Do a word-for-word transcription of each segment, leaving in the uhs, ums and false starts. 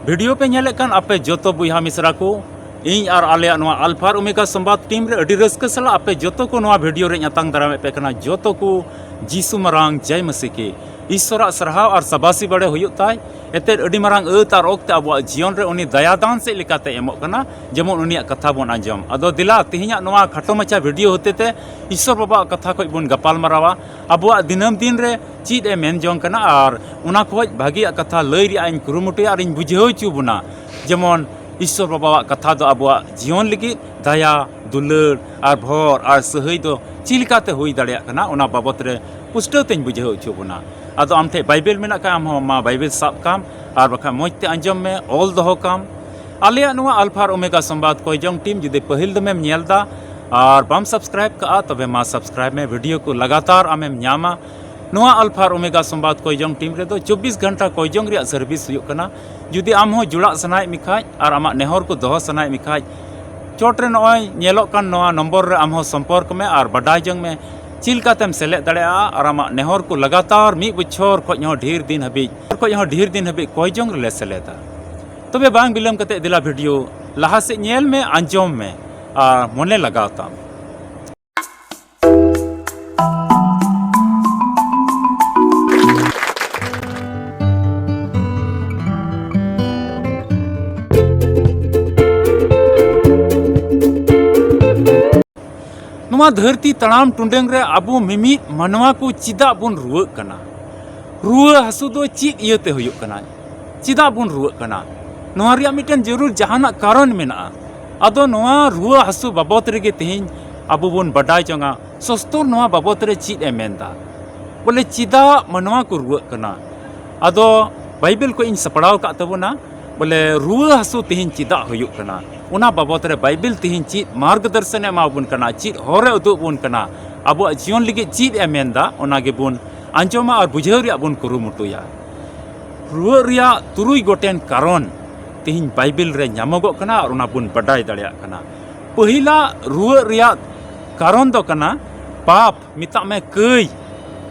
Video ᱯᱮ ᱧᱮᱞᱮᱫ ᱠᱟᱱ ᱟᱯᱮ ᱡᱚᱛᱚ ᱵᱚᱭᱦᱟ ᱢᱤᱥᱨᱟ ᱠᱚ, ᱤᱧ ᱟᱨ ᱟᱞᱮᱭᱟᱜ ᱱᱚᱣᱟ ᱟᱞᱯᱷᱟ ᱟᱨ ᱳᱢᱮᱜᱟ ᱥᱚᱢᱵᱟᱫ ᱴᱤᱢ ᱨᱮ ᱟᱹᱰᱤ ᱨᱟᱹᱥᱠᱟᱹ ᱥᱟᱞᱟᱜ ᱟᱯᱮ ᱡᱚᱛᱚ ᱠᱚ ᱱᱚᱣᱟ ᱵᱷᱤᱰᱤᱭᱳ ᱨᱮᱧ ᱟᱛᱟᱝ ᱫᱟᱨᱟᱢᱮᱫ ᱯᱮ ᱠᱟᱱᱟ᱾ ᱡᱚᱛᱚ ᱠᱚ ᱡᱤᱥᱩ ᱢᱟᱨᱟᱝ ᱡᱟᱭ ᱢᱟᱹᱥᱤ ᱠᱤ ᱤᱥᱥᱚᱨᱟᱜ ᱥᱟᱨᱦᱟᱣ ᱟᱨ ᱥᱟᱵᱟᱥᱤ ᱵᱟᱲᱮ ᱦᱩᱭᱩᱜ ᱛᱟᱭ᱾ ᱮᱛᱮᱫ ᱟᱹᱰᱤ ᱢᱟᱨᱟᱝ ᱟᱹᱛ ᱟᱨ ᱚᱠᱛᱮ ᱟᱵᱚᱣᱟᱜ ᱡᱤᱭᱚᱱ ᱨᱮ ᱩᱱᱤ ᱫᱟᱭᱟ ᱫᱟᱱ ᱪᱮᱫ ᱞᱮᱠᱟᱛᱮ ᱮᱢᱚᱜ ᱠᱟᱱᱟ, ᱡᱮᱢᱚᱱ ᱩᱱᱤᱭᱟᱜ ᱠᱟᱛᱷᱟ ᱵᱚᱱ ᱟᱸᱡᱚᱢ᱾ ᱟᱫᱚ ᱫᱮᱞᱟ ᱛᱮᱦᱮᱧᱟᱜ ᱱᱚᱣᱟ ᱠᱷᱟᱴᱚ ᱢᱟᱪᱷᱟ ᱵᱷᱤᱰᱤᱭᱳ ᱦᱚᱛᱮᱛᱮ ᱤᱥᱥᱚᱨ ᱵᱟᱵᱟᱣᱟᱜ ᱠᱟᱛᱷᱟ ᱠᱷᱚᱡ ᱵᱚᱱ ᱜᱟᱯᱟᱞ ᱢᱟᱨᱟᱣᱟ᱾ ᱟᱵᱚᱣᱟᱜ ᱫᱤᱱᱟᱹᱢ ᱫᱤᱱ ᱨᱮ ᱪᱮᱫ ᱮ ᱢᱮᱱ ᱡᱚᱝ ᱠᱟᱱᱟ ᱟᱨ ᱚᱱᱟ ᱠᱷᱚᱡ ᱵᱷᱟᱹᱜᱤᱭᱟᱜ ᱠᱟᱛᱷᱟ ᱞᱟᱹᱭ ᱨᱮᱭᱟᱜ ᱤᱧ ᱠᱩᱨᱩᱢᱩᱴᱩᱭᱟ ᱟᱨ ᱤᱧ ᱵᱩᱡᱷᱟᱹᱣ ᱦᱚᱪᱚ ᱵᱚᱱᱟ᱾ ᱡᱮᱢᱚᱱ ᱤᱥᱥᱚᱨ ᱵᱟᱵᱟᱣᱟᱜ ᱠᱟᱛᱷᱟ ᱫᱚ ᱟᱵᱚᱣᱟᱜ ᱡᱤᱭᱚᱱ ᱞᱟᱹᱜᱤᱫ ᱫᱟᱭᱟ, ᱫᱩᱞᱟᱹᱲ ᱟᱨ ᱵᱷᱚᱨ ᱟᱨ ᱥᱟᱹᱦᱟᱹᱭ ᱫᱚ ᱪᱮᱫ ᱞᱮᱠᱟᱛᱮ ᱦᱩᱭ ᱫᱟᱲᱮᱭᱟᱜ ᱠᱟᱱᱟ, ᱚᱱᱟ ᱵᱟᱵᱚᱛ ᱨᱮ ᱯᱩᱥᱴᱟᱹᱣ ᱛᱮᱧ ᱵᱩᱡᱷᱟᱹᱣ ᱦᱚᱪᱚ ᱵᱚᱱᱟ᱾ ᱟᱫᱚ ᱟᱢ ᱴᱷᱮᱡ ᱵᱟᱭᱵᱮᱞ ᱢᱮᱱᱟᱜ ᱠᱷᱟᱱ ᱟᱢ ᱦᱚᱸ ᱢᱟ ᱵᱟᱭᱵᱮᱞ ᱥᱟᱵ ᱠᱟᱢ, ᱟᱨ ᱵᱟᱠᱷᱟᱱ ᱢᱚᱡᱽ ᱛᱮ ᱟᱸᱡᱚᱢ ᱢᱮ, ᱚᱞ ᱫᱚᱦᱚ ᱠᱟᱢ᱾ ᱟᱞᱮᱭᱟᱜ ᱱᱚᱣᱟ ᱟᱞᱯᱷᱟ ᱟᱨ ᱳᱢᱮᱜᱟ ᱥᱚᱢᱵᱟᱫ ᱠᱚᱭ ᱡᱚᱝ ᱴᱤᱢ ᱡᱩᱫᱤ ᱯᱟᱹᱦᱤᱞ ᱫᱚᱢᱮᱢ ᱧᱮᱞ ᱫᱟ ᱟᱨ ᱵᱟᱢ ᱥᱟᱵᱥᱠᱨᱟᱭᱤᱵ ᱠᱟᱜᱼᱟ, ᱛᱚᱵᱮ ᱢᱟ ᱥᱟᱵᱥᱠᱨᱟᱭᱤᱵ ᱢᱮ, ᱵᱷᱤᱰᱤᱭᱳ ᱠᱚ ᱞᱟᱜᱟᱛᱟᱨ ᱟᱢᱮᱢ ᱧᱟᱢᱟ᱾ ᱱᱚᱣᱟ ᱟᱞᱯᱷᱟ ᱟᱨ ᱳᱢᱮᱜᱟ ᱥᱚᱢᱵᱟᱫ ᱠᱚᱭ ᱡᱚᱝ ᱴᱤᱢ ᱨᱮᱫᱚ ᱪᱚᱵᱵᱤᱥ ᱜᱷᱚᱱᱴᱟ ᱠᱚᱭ ᱡᱚᱝ ᱨᱮᱭᱟᱜ ᱥᱟᱨᱵᱷᱤᱥ ᱦᱩᱭᱩᱜ ᱠᱟᱱᱟ᱾ ᱡᱩᱫᱤ ᱟᱢ ᱦᱚᱸ ᱡᱩᱲᱟᱜ ᱥᱟᱱᱟᱭᱮᱫ ᱢᱮ ᱠᱷᱟᱡ ᱟᱨ ᱟᱢᱟᱜ ᱱᱮᱦᱚᱨ ᱠᱚ ᱫᱚᱦᱚ ᱥᱟᱱᱟᱭᱮᱫ ᱢᱮ ᱠᱷᱟᱡ, ᱪᱚᱴ ᱨᱮ ᱱᱚᱜᱼᱚᱭ ᱧᱮᱞᱚᱜ ᱠᱟᱱ ᱱᱚᱣᱟ ᱱᱚᱢᱵᱚᱨ ᱨᱮ ᱟᱢ ᱦᱚᱸ ᱥᱚᱢᱯᱚᱨᱠ ᱢᱮ ᱟᱨ ᱵᱟᱰᱟᱭ ᱡᱚᱝ ᱢᱮ ᱪᱮᱫ ᱞᱮᱠᱟᱛᱮᱢ ᱥᱮᱞᱮᱫ ᱫᱟᱲᱮᱭᱟᱜᱼᱟ ᱟᱨ ᱟᱢᱟᱜ ᱱᱮᱦᱚᱨ ᱠᱚ ᱞᱟᱜᱟᱛᱟᱨ ᱢᱤᱫ ᱵᱚᱪᱷᱚᱨ ᱠᱷᱚᱡ ᱦᱚᱸ ᱰᱷᱮᱨ ᱫᱤᱱ ᱦᱟᱹᱵᱤᱡ, ᱠᱷᱚᱡ ᱦᱚᱸ ᱰᱷᱮᱨ ᱫᱤᱱ ᱦᱟᱹᱵᱤᱡ ᱠᱚᱭ ᱡᱚᱝ ᱨᱮᱞᱮ ᱥᱮᱞᱮᱫᱟ᱾ ᱛᱚᱵᱮ ᱵᱟᱝ ᱵᱤᱞᱚᱢ ᱠᱟᱛᱮ ᱫᱮᱞᱟ ᱵᱷᱤᱰᱤᱭᱳ ᱞᱟᱦᱟ ᱥᱮᱫ ᱧᱮᱞ ᱢᱮ, ᱟᱸᱡᱚᱢ ᱢᱮ ᱟᱨ ᱢᱚᱱᱮ ᱞᱟᱜᱟᱣ ᱛᱟᱢ᱾ ᱱᱚᱣᱟ ᱫᱷᱟᱹᱨᱛᱤ ᱛᱟᱲᱟᱢ ᱴᱩᱰᱟᱹᱝ ᱨᱮ ᱟᱵᱚ ᱢᱤᱢᱤᱫ ᱢᱟᱱᱣᱟ ᱠᱚ ᱪᱮᱫᱟᱜ ᱵᱚᱱ ᱨᱩᱣᱟᱹᱜ ᱠᱟᱱᱟ? ᱨᱩᱣᱟᱹ ᱦᱟᱹᱥᱩ ᱫᱚ ᱪᱮᱫ ᱤᱭᱟᱹᱛᱮ ᱦᱩᱭᱩᱜ ᱠᱟᱱᱟ? ᱪᱮᱫᱟᱜ ᱵᱚᱱ ᱨᱩᱣᱟᱹᱜ ᱠᱟᱱᱟ? ᱱᱚᱣᱟ ᱨᱮᱭᱟᱜ ᱢᱤᱫᱴᱮᱱ ᱡᱟᱹᱨᱩᱲ ᱡᱟᱦᱟᱱᱟᱜ ᱠᱟᱨᱚᱱ ᱢᱮᱱᱟᱜᱼᱟ᱾ ᱟᱫᱚ ᱱᱚᱣᱟ ᱨᱩᱣᱟᱹ ᱦᱟᱹᱥᱩ ᱵᱟᱵᱚᱛ ᱨᱮᱜᱮ ᱛᱮᱦᱮᱧ ᱟᱵᱚ ᱵᱚᱱ ᱵᱟᱰᱟᱭ ᱡᱚᱝᱟ, ᱥᱚᱥᱛᱚᱨ ᱱᱚᱣᱟ ᱵᱟᱵᱚᱛ ᱨᱮ ᱪᱮᱫ ᱮ ᱢᱮᱱᱫᱟ, ᱵᱚᱞᱮ ᱪᱮᱫᱟᱜ ᱢᱟᱱᱣᱟ ᱠᱚ ᱨᱩᱣᱟᱹᱜ ᱠᱟᱱᱟ᱾ ᱟᱫᱚ ᱵᱟᱭᱵᱮᱞ ᱠᱚ ᱤᱧ ᱥᱟᱯᱲᱟᱣ ᱟᱠᱟᱫ ᱛᱟᱵᱚᱱᱟ, ᱵᱚᱞᱮ ᱨᱩᱣᱟᱹ ᱦᱟᱹᱥᱩ ᱛᱮᱦᱮᱧ ᱪᱮᱫᱟᱜ ᱦᱩᱭᱩᱜ ᱠᱟᱱᱟ, ᱚᱱᱟ ᱵᱟᱵᱚᱛ ᱨᱮ ᱵᱟᱭᱵᱮᱞ ᱛᱮᱦᱮᱧ ᱪᱮᱫ ᱢᱟᱨᱜᱚᱫᱚᱨᱥᱚᱱ ᱮ ᱮᱢᱟ ᱵᱚᱱ ᱠᱟᱱᱟ, ᱪᱮᱫ ᱦᱚᱨ ᱮ ᱩᱫᱩᱜ ᱵᱚᱱ ᱠᱟᱱᱟ, ᱟᱵᱚᱣᱟᱜ ᱡᱤᱭᱚᱱ ᱞᱟᱹᱜᱤᱫ ᱪᱮᱫ ᱮ ᱢᱮᱱᱫᱟ, ᱚᱱᱟ ᱜᱮᱵᱚᱱ ᱟᱸᱡᱚᱢᱟ ᱟᱨ ᱵᱩᱡᱷᱟᱹᱣ ᱨᱮᱭᱟᱜ ᱵᱚᱱ ᱠᱩᱨᱩᱢᱩᱴᱩᱭᱟ᱾ ᱨᱩᱣᱟᱹᱜ ᱨᱮᱭᱟᱜ ᱛᱩᱨᱩᱭ ᱜᱚᱴᱮᱱ ᱠᱟᱨᱚᱱ ᱛᱮᱦᱮᱧ ᱵᱟᱭᱵᱮᱞ ᱨᱮ ᱧᱟᱢᱚᱜᱚᱜ ᱠᱟᱱᱟ ᱟᱨ ᱚᱱᱟ ᱵᱚᱱ ᱵᱟᱰᱟᱭ ᱫᱟᱲᱮᱭᱟᱜ ᱠᱟᱱᱟ᱾ ᱯᱟᱹᱦᱤᱞᱟ ᱨᱩᱣᱟᱹᱜ ᱨᱮᱭᱟᱜ ᱠᱟᱨᱚᱱ ᱫᱚ ᱠᱟᱱᱟ ᱯᱟᱯ, ᱢᱮᱛᱟᱜ ᱢᱮ ᱠᱟᱹᱭ᱾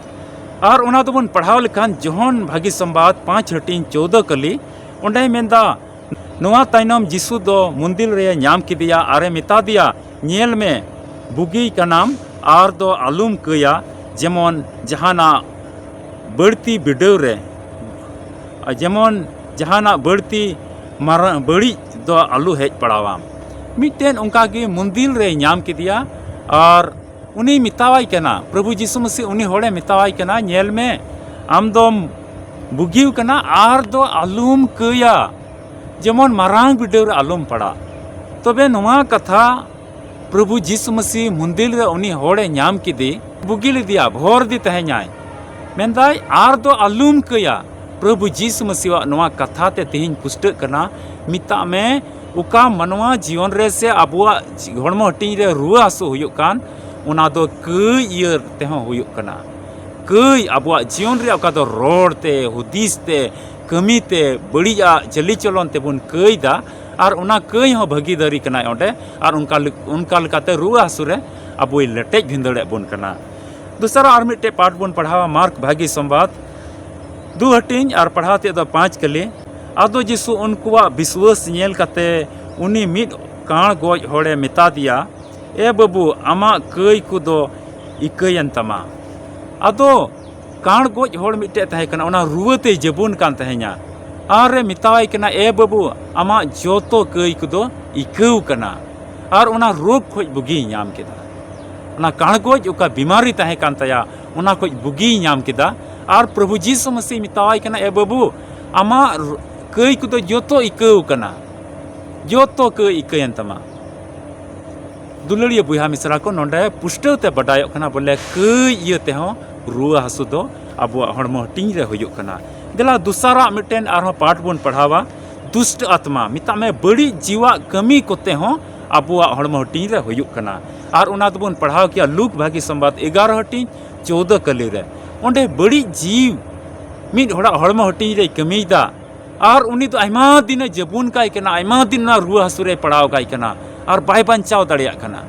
ᱟᱨ ᱚᱱᱟ ᱫᱚᱵᱚᱱ ᱯᱟᱲᱦᱟᱣ ᱞᱮᱠᱷᱟᱱ ᱡᱚᱦᱚᱱ ᱵᱷᱟᱹᱜᱤ ᱥᱚᱢᱵᱟᱫ ᱯᱟᱸᱪ ᱦᱟᱹᱴᱤᱧ ᱪᱳᱣᱫᱚ ᱠᱟᱹᱞᱤ, ᱚᱸᱰᱮᱭ ᱢᱮᱱᱫᱟ, ᱱᱚᱣᱟ ᱛᱟᱭᱱᱚᱢ ᱡᱤᱥᱩ ᱫᱚ ᱢᱚᱱᱫᱤᱨ ᱨᱮ ᱧᱟᱢ ᱠᱮᱫᱮᱭᱟ ᱟᱨᱮ ᱢᱮᱛᱟ ᱫᱮᱭᱟ, "ᱧᱮᱞ ᱢᱮ, ᱵᱩᱜᱤ ᱠᱟᱱᱟᱢ ᱟᱨ ᱫᱚ ᱟᱞᱚᱢ ᱠᱟᱹᱭᱟ, ᱡᱮᱢᱚᱱ ᱡᱟᱦᱟᱱᱟᱜ ᱵᱟᱹᱲᱛᱤ ᱵᱤᱰᱟᱹᱣ ᱨᱮ, ᱡᱮᱢᱚᱱ ᱡᱟᱦᱟᱱᱟᱜ ᱵᱟᱹᱲᱛᱤ ᱢᱟᱨᱟᱝ ᱵᱟᱹᱲᱤᱡ ᱫᱚ ᱟᱞᱚ ᱦᱮᱡ ᱯᱟᱲᱟᱣᱟᱢ᱾" ᱢᱤᱫᱴᱮᱱ ᱚᱱᱠᱟᱜᱮ ᱢᱚᱱᱫᱤᱨ ᱨᱮᱭ ᱧᱟᱢ ᱠᱮᱫᱮᱭᱟ ᱟᱨ ᱩᱱᱤᱭ ᱢᱮᱛᱟᱣᱟᱭ ᱠᱟᱱᱟ, ᱯᱨᱚᱵᱷᱩ ᱡᱤᱥᱩ ᱢᱟᱹᱥᱤ ᱩᱱᱤ ᱦᱚᱲᱮ ᱢᱮᱛᱟᱣᱟᱭ ᱠᱟᱱᱟ, "ᱧᱮᱞ ᱢᱮ, ᱟᱢ ᱫᱚᱢ ᱵᱩᱜᱤᱣ ᱠᱟᱱᱟ ᱟᱨ ᱫᱚ ᱟᱞᱚᱢ ᱠᱟᱹᱭᱟ, ᱡᱮᱢᱚᱱ ᱢᱟᱨᱟᱝ ᱵᱤᱰᱟᱹᱣ ᱨᱮ ᱟᱞᱚᱢ ᱯᱟᱲᱟᱜ᱾" ᱛᱚᱵᱮ ᱱᱚᱣᱟ ᱠᱟᱛᱷᱟ ᱯᱨᱚᱵᱷᱩ ᱡᱤᱥᱩ ᱢᱟᱹᱥᱤ ᱢᱚᱱᱫᱤᱨ ᱨᱮ ᱩᱱᱤ ᱦᱚᱲᱮ ᱧᱟᱢ ᱠᱮᱫᱮ, ᱵᱩᱜᱤ ᱞᱮᱫᱮᱭᱟ, ᱵᱷᱚᱨᱫᱤ ᱛᱟᱦᱮᱸᱧᱟᱭ᱾ ᱢᱮᱱᱫᱟᱭ, "ᱟᱨ ᱫᱚ ᱟᱞᱚᱢ ᱠᱟᱹᱭᱟ᱾" ᱯᱨᱚᱵᱷᱩ ᱡᱤᱥᱩ ᱢᱟᱹᱥᱤᱣᱟᱜ ᱱᱚᱣᱟ ᱠᱟᱛᱷᱟ ᱛᱮ ᱛᱮᱦᱮᱧ ᱯᱩᱥᱴᱟᱹᱜ ᱠᱟᱱᱟ᱾ ᱢᱮᱛᱟᱜ ᱢᱮ, ᱚᱠᱟ ᱢᱟᱱᱣᱟ ᱡᱤᱭᱚᱱ ᱨᱮ ᱥᱮ ᱟᱵᱚᱣᱟᱜ ᱦᱚᱲᱢᱚ ᱦᱟᱹᱴᱤᱧ ᱨᱮ ᱨᱩᱣᱟᱹ ᱦᱟᱹᱥᱩ ᱦᱩᱭᱩᱜ ᱠᱟᱱ, ᱚᱱᱟ ᱫᱚ ᱠᱟᱹᱭ ᱤᱭᱟᱹ ᱛᱮᱦᱚᱸ ᱦᱩᱭᱩᱜ ᱠᱟᱱᱟ᱾ ᱠᱟᱹᱭ ᱟᱵᱚᱣᱟᱜ ᱡᱤᱭᱚᱱ ᱨᱮᱭᱟᱜ ᱚᱠᱟ ᱫᱚ ᱨᱚᱲ ᱛᱮ, ᱦᱩᱫᱤᱥ ᱛᱮ, ᱠᱟᱹᱢᱤ ᱛᱮ, ᱵᱟᱹᱲᱤᱡᱟᱜ ᱪᱟᱹᱞᱤ ᱪᱚᱞᱚᱱ ᱛᱮᱵᱚᱱ ᱠᱟᱹᱭ ᱫᱟ, ᱟᱨ ᱚᱱᱟ ᱠᱟᱹᱭ ᱦᱚᱸ ᱵᱷᱟᱹᱜᱤ ᱫᱟᱨᱤ ᱠᱟᱱᱟᱭ ᱚᱸᱰᱮ, ᱟᱨ ᱚᱱᱠᱟ ᱞᱮ-, ᱚᱱᱠᱟ ᱞᱮᱠᱟᱛᱮ ᱨᱩᱣᱟᱹ ᱦᱟᱹᱥᱩ ᱨᱮ ᱟᱵᱚᱭ ᱞᱮᱴᱮᱡ ᱵᱷᱤᱸᱫᱟᱹᱲᱮᱫ ᱵᱚᱱ ᱠᱟᱱᱟ᱾ ᱫᱚᱥᱟᱨᱟᱜ ᱟᱨ ᱢᱤᱫᱴᱮᱡ ᱯᱟᱴ ᱵᱚᱱ ᱯᱟᱲᱦᱟᱣᱟ, ᱢᱟᱨᱠ ᱵᱷᱟᱹᱜᱤ ᱥᱚᱢᱵᱟᱫ ᱫᱩ ᱦᱟᱹᱴᱤᱧ ᱟᱨ ᱯᱟᱲᱦᱟᱣ ᱛᱮᱫ ᱫᱚ ᱯᱟᱸᱪ ᱠᱟᱹᱞᱤ᱾ ᱟᱫᱚ ᱡᱤᱥᱩ ᱩᱱᱠᱩᱣᱟᱜ ᱵᱤᱥᱣᱟᱹᱥ ᱧᱮᱞ ᱠᱟᱛᱮ ᱩᱱᱤ ᱢᱤᱫ ᱠᱟᱬ ᱜᱚᱡ ᱦᱚᱲᱮ ᱢᱮᱛᱟ ᱫᱮᱭᱟ, "ᱮ ᱵᱟᱹᱵᱩ, ᱟᱢᱟᱜ ᱠᱟᱹᱭ ᱠᱚᱫᱚ ᱤᱠᱟᱹᱭᱮᱱ ᱛᱟᱢᱟ᱾" ᱟᱫᱚ ᱠᱟᱬ ᱜᱚᱡ ᱦᱚᱲ ᱢᱤᱫᱴᱮᱡ ᱛᱟᱦᱮᱸ ᱠᱟᱱᱟ, ᱚᱱᱟ ᱨᱩᱣᱟᱹ ᱛᱮᱭ ᱡᱟᱹᱵᱩᱱ ᱠᱟᱱ ᱛᱟᱦᱮᱸᱧᱟ᱾ ᱟᱨᱮ ᱢᱮᱛᱟᱣᱟᱭ ᱠᱟᱱᱟ, "ᱮ ᱵᱟᱹᱵᱩ, ᱟᱢᱟᱜ ᱡᱚᱛᱚ ᱠᱟᱹᱭ ᱠᱚᱫᱚ ᱤᱠᱟᱹᱣ ᱠᱟᱱᱟ᱾" ᱟᱨ ᱚᱱᱟ ᱨᱳᱜᱽ ᱠᱷᱚᱡ ᱵᱩᱜᱤᱭ ᱧᱟᱢ ᱠᱮᱫᱟ᱾ ᱚᱱᱟ ᱠᱟᱬ ᱜᱚᱡ ᱚᱠᱟ ᱵᱤᱢᱟᱨᱤ ᱛᱟᱦᱮᱸ ᱠᱟᱱ ᱛᱟᱭᱟ, ᱚᱱᱟ ᱠᱷᱚᱡ ᱵᱩᱜᱤᱭ ᱧᱟᱢ ᱠᱮᱫᱟ᱾ ᱟᱨ ᱯᱨᱚᱵᱷᱩ ᱡᱤᱥᱩ ᱢᱟᱹᱥᱤ ᱢᱮᱛᱟᱣᱟᱭ ᱠᱟᱱᱟ, "ᱮ ᱵᱟᱹᱵᱩ, ᱟᱢᱟᱜ ᱨ-, ᱠᱟᱹᱭ ᱠᱚᱫᱚ ᱡᱚᱛᱚ ᱤᱠᱟᱹᱣ ᱠᱟᱱᱟ, ᱡᱚᱛᱚ ᱠᱟᱹᱭ ᱤᱠᱟᱹᱭᱮᱱ ᱛᱟᱢᱟ᱾" ᱫᱩᱞᱟᱹᱲᱤᱭᱟᱹ ᱵᱚᱭᱦᱟ ᱢᱤᱥᱨᱟ ᱠᱚ, ᱱᱚᱰᱮ ᱯᱩᱥᱴᱟᱹᱣ ᱛᱮ ᱵᱟᱰᱟᱭᱚᱜ ᱠᱟᱱᱟ ᱵᱚᱞᱮ ᱠᱟᱹᱭ ᱤᱭᱟᱹ ᱛᱮᱦᱚᱸ ᱨᱩᱣᱟᱹ ᱦᱟᱹᱥᱩ ᱫᱚ ᱟᱵᱚᱣᱟᱜ ᱦᱚᱲᱢᱚ ᱦᱟᱹᱴᱤᱧ ᱨᱮ ᱦᱩᱭᱩᱜ ᱠᱟᱱᱟ᱾ ᱫᱮᱞᱟ ᱫᱚᱥᱟᱨᱟᱜ ᱢᱤᱫᱴᱮᱱ ᱟᱨᱦᱚᱸ ᱯᱟᱴ ᱵᱚᱱ ᱯᱟᱲᱦᱟᱣᱟ, ᱫᱩᱥᱴ ᱟᱛᱢᱟ, ᱢᱮᱛᱟᱜ ᱢᱮ ᱵᱟᱹᱲᱤᱡ ᱡᱤᱣᱟᱜ ᱠᱟᱹᱢᱤ ᱠᱚᱛᱮ ᱦᱚᱸ ᱟᱵᱚᱣᱟᱜ ᱦᱚᱲᱢᱚ ᱦᱟᱹᱴᱤᱧ ᱨᱮ ᱦᱩᱭᱩᱜ ᱠᱟᱱᱟ᱾ ᱟᱨ ᱚᱱᱟ ᱫᱚᱵᱚᱱ ᱯᱟᱲᱦᱟᱣ ᱠᱮᱭᱟ ᱞᱩᱠ ᱵᱷᱟᱹᱜᱤ ᱥᱚᱢᱵᱟᱫ ᱮᱜᱟᱨᱚ ᱦᱟᱹᱴᱤᱧ ᱪᱳᱣᱫᱚ ᱠᱟᱹᱞᱤ ᱨᱮ᱾ ᱚᱸᱰᱮ ᱵᱟᱹᱲᱤᱡ ᱡᱤᱣ ᱢᱤᱫ ᱦᱚᱲᱟᱜ ᱦᱚᱲᱢᱚ ᱦᱟᱹᱴᱤᱧ ᱨᱮᱭ ᱠᱟᱹᱢᱤᱭᱮᱫᱟ, ᱟᱨ ᱩᱱᱤ ᱫᱚ ᱟᱭᱢᱟ ᱫᱤᱱᱮ ᱡᱟᱹᱵᱩᱱ ᱠᱟᱭ ᱠᱟᱱᱟ, ᱟᱭᱢᱟ ᱫᱤᱱ ᱚᱱᱟ ᱨᱩᱣᱟᱹ ᱦᱟᱹᱥᱩ ᱨᱮᱭ ᱯᱟᱲᱟᱣ ᱠᱟᱭ ᱠᱟᱱᱟ, ᱟᱨ ᱵᱟᱭ ᱵᱟᱧᱪᱟᱣ ᱫᱟᱲᱮᱭᱟᱜ ᱠᱟᱱᱟ᱾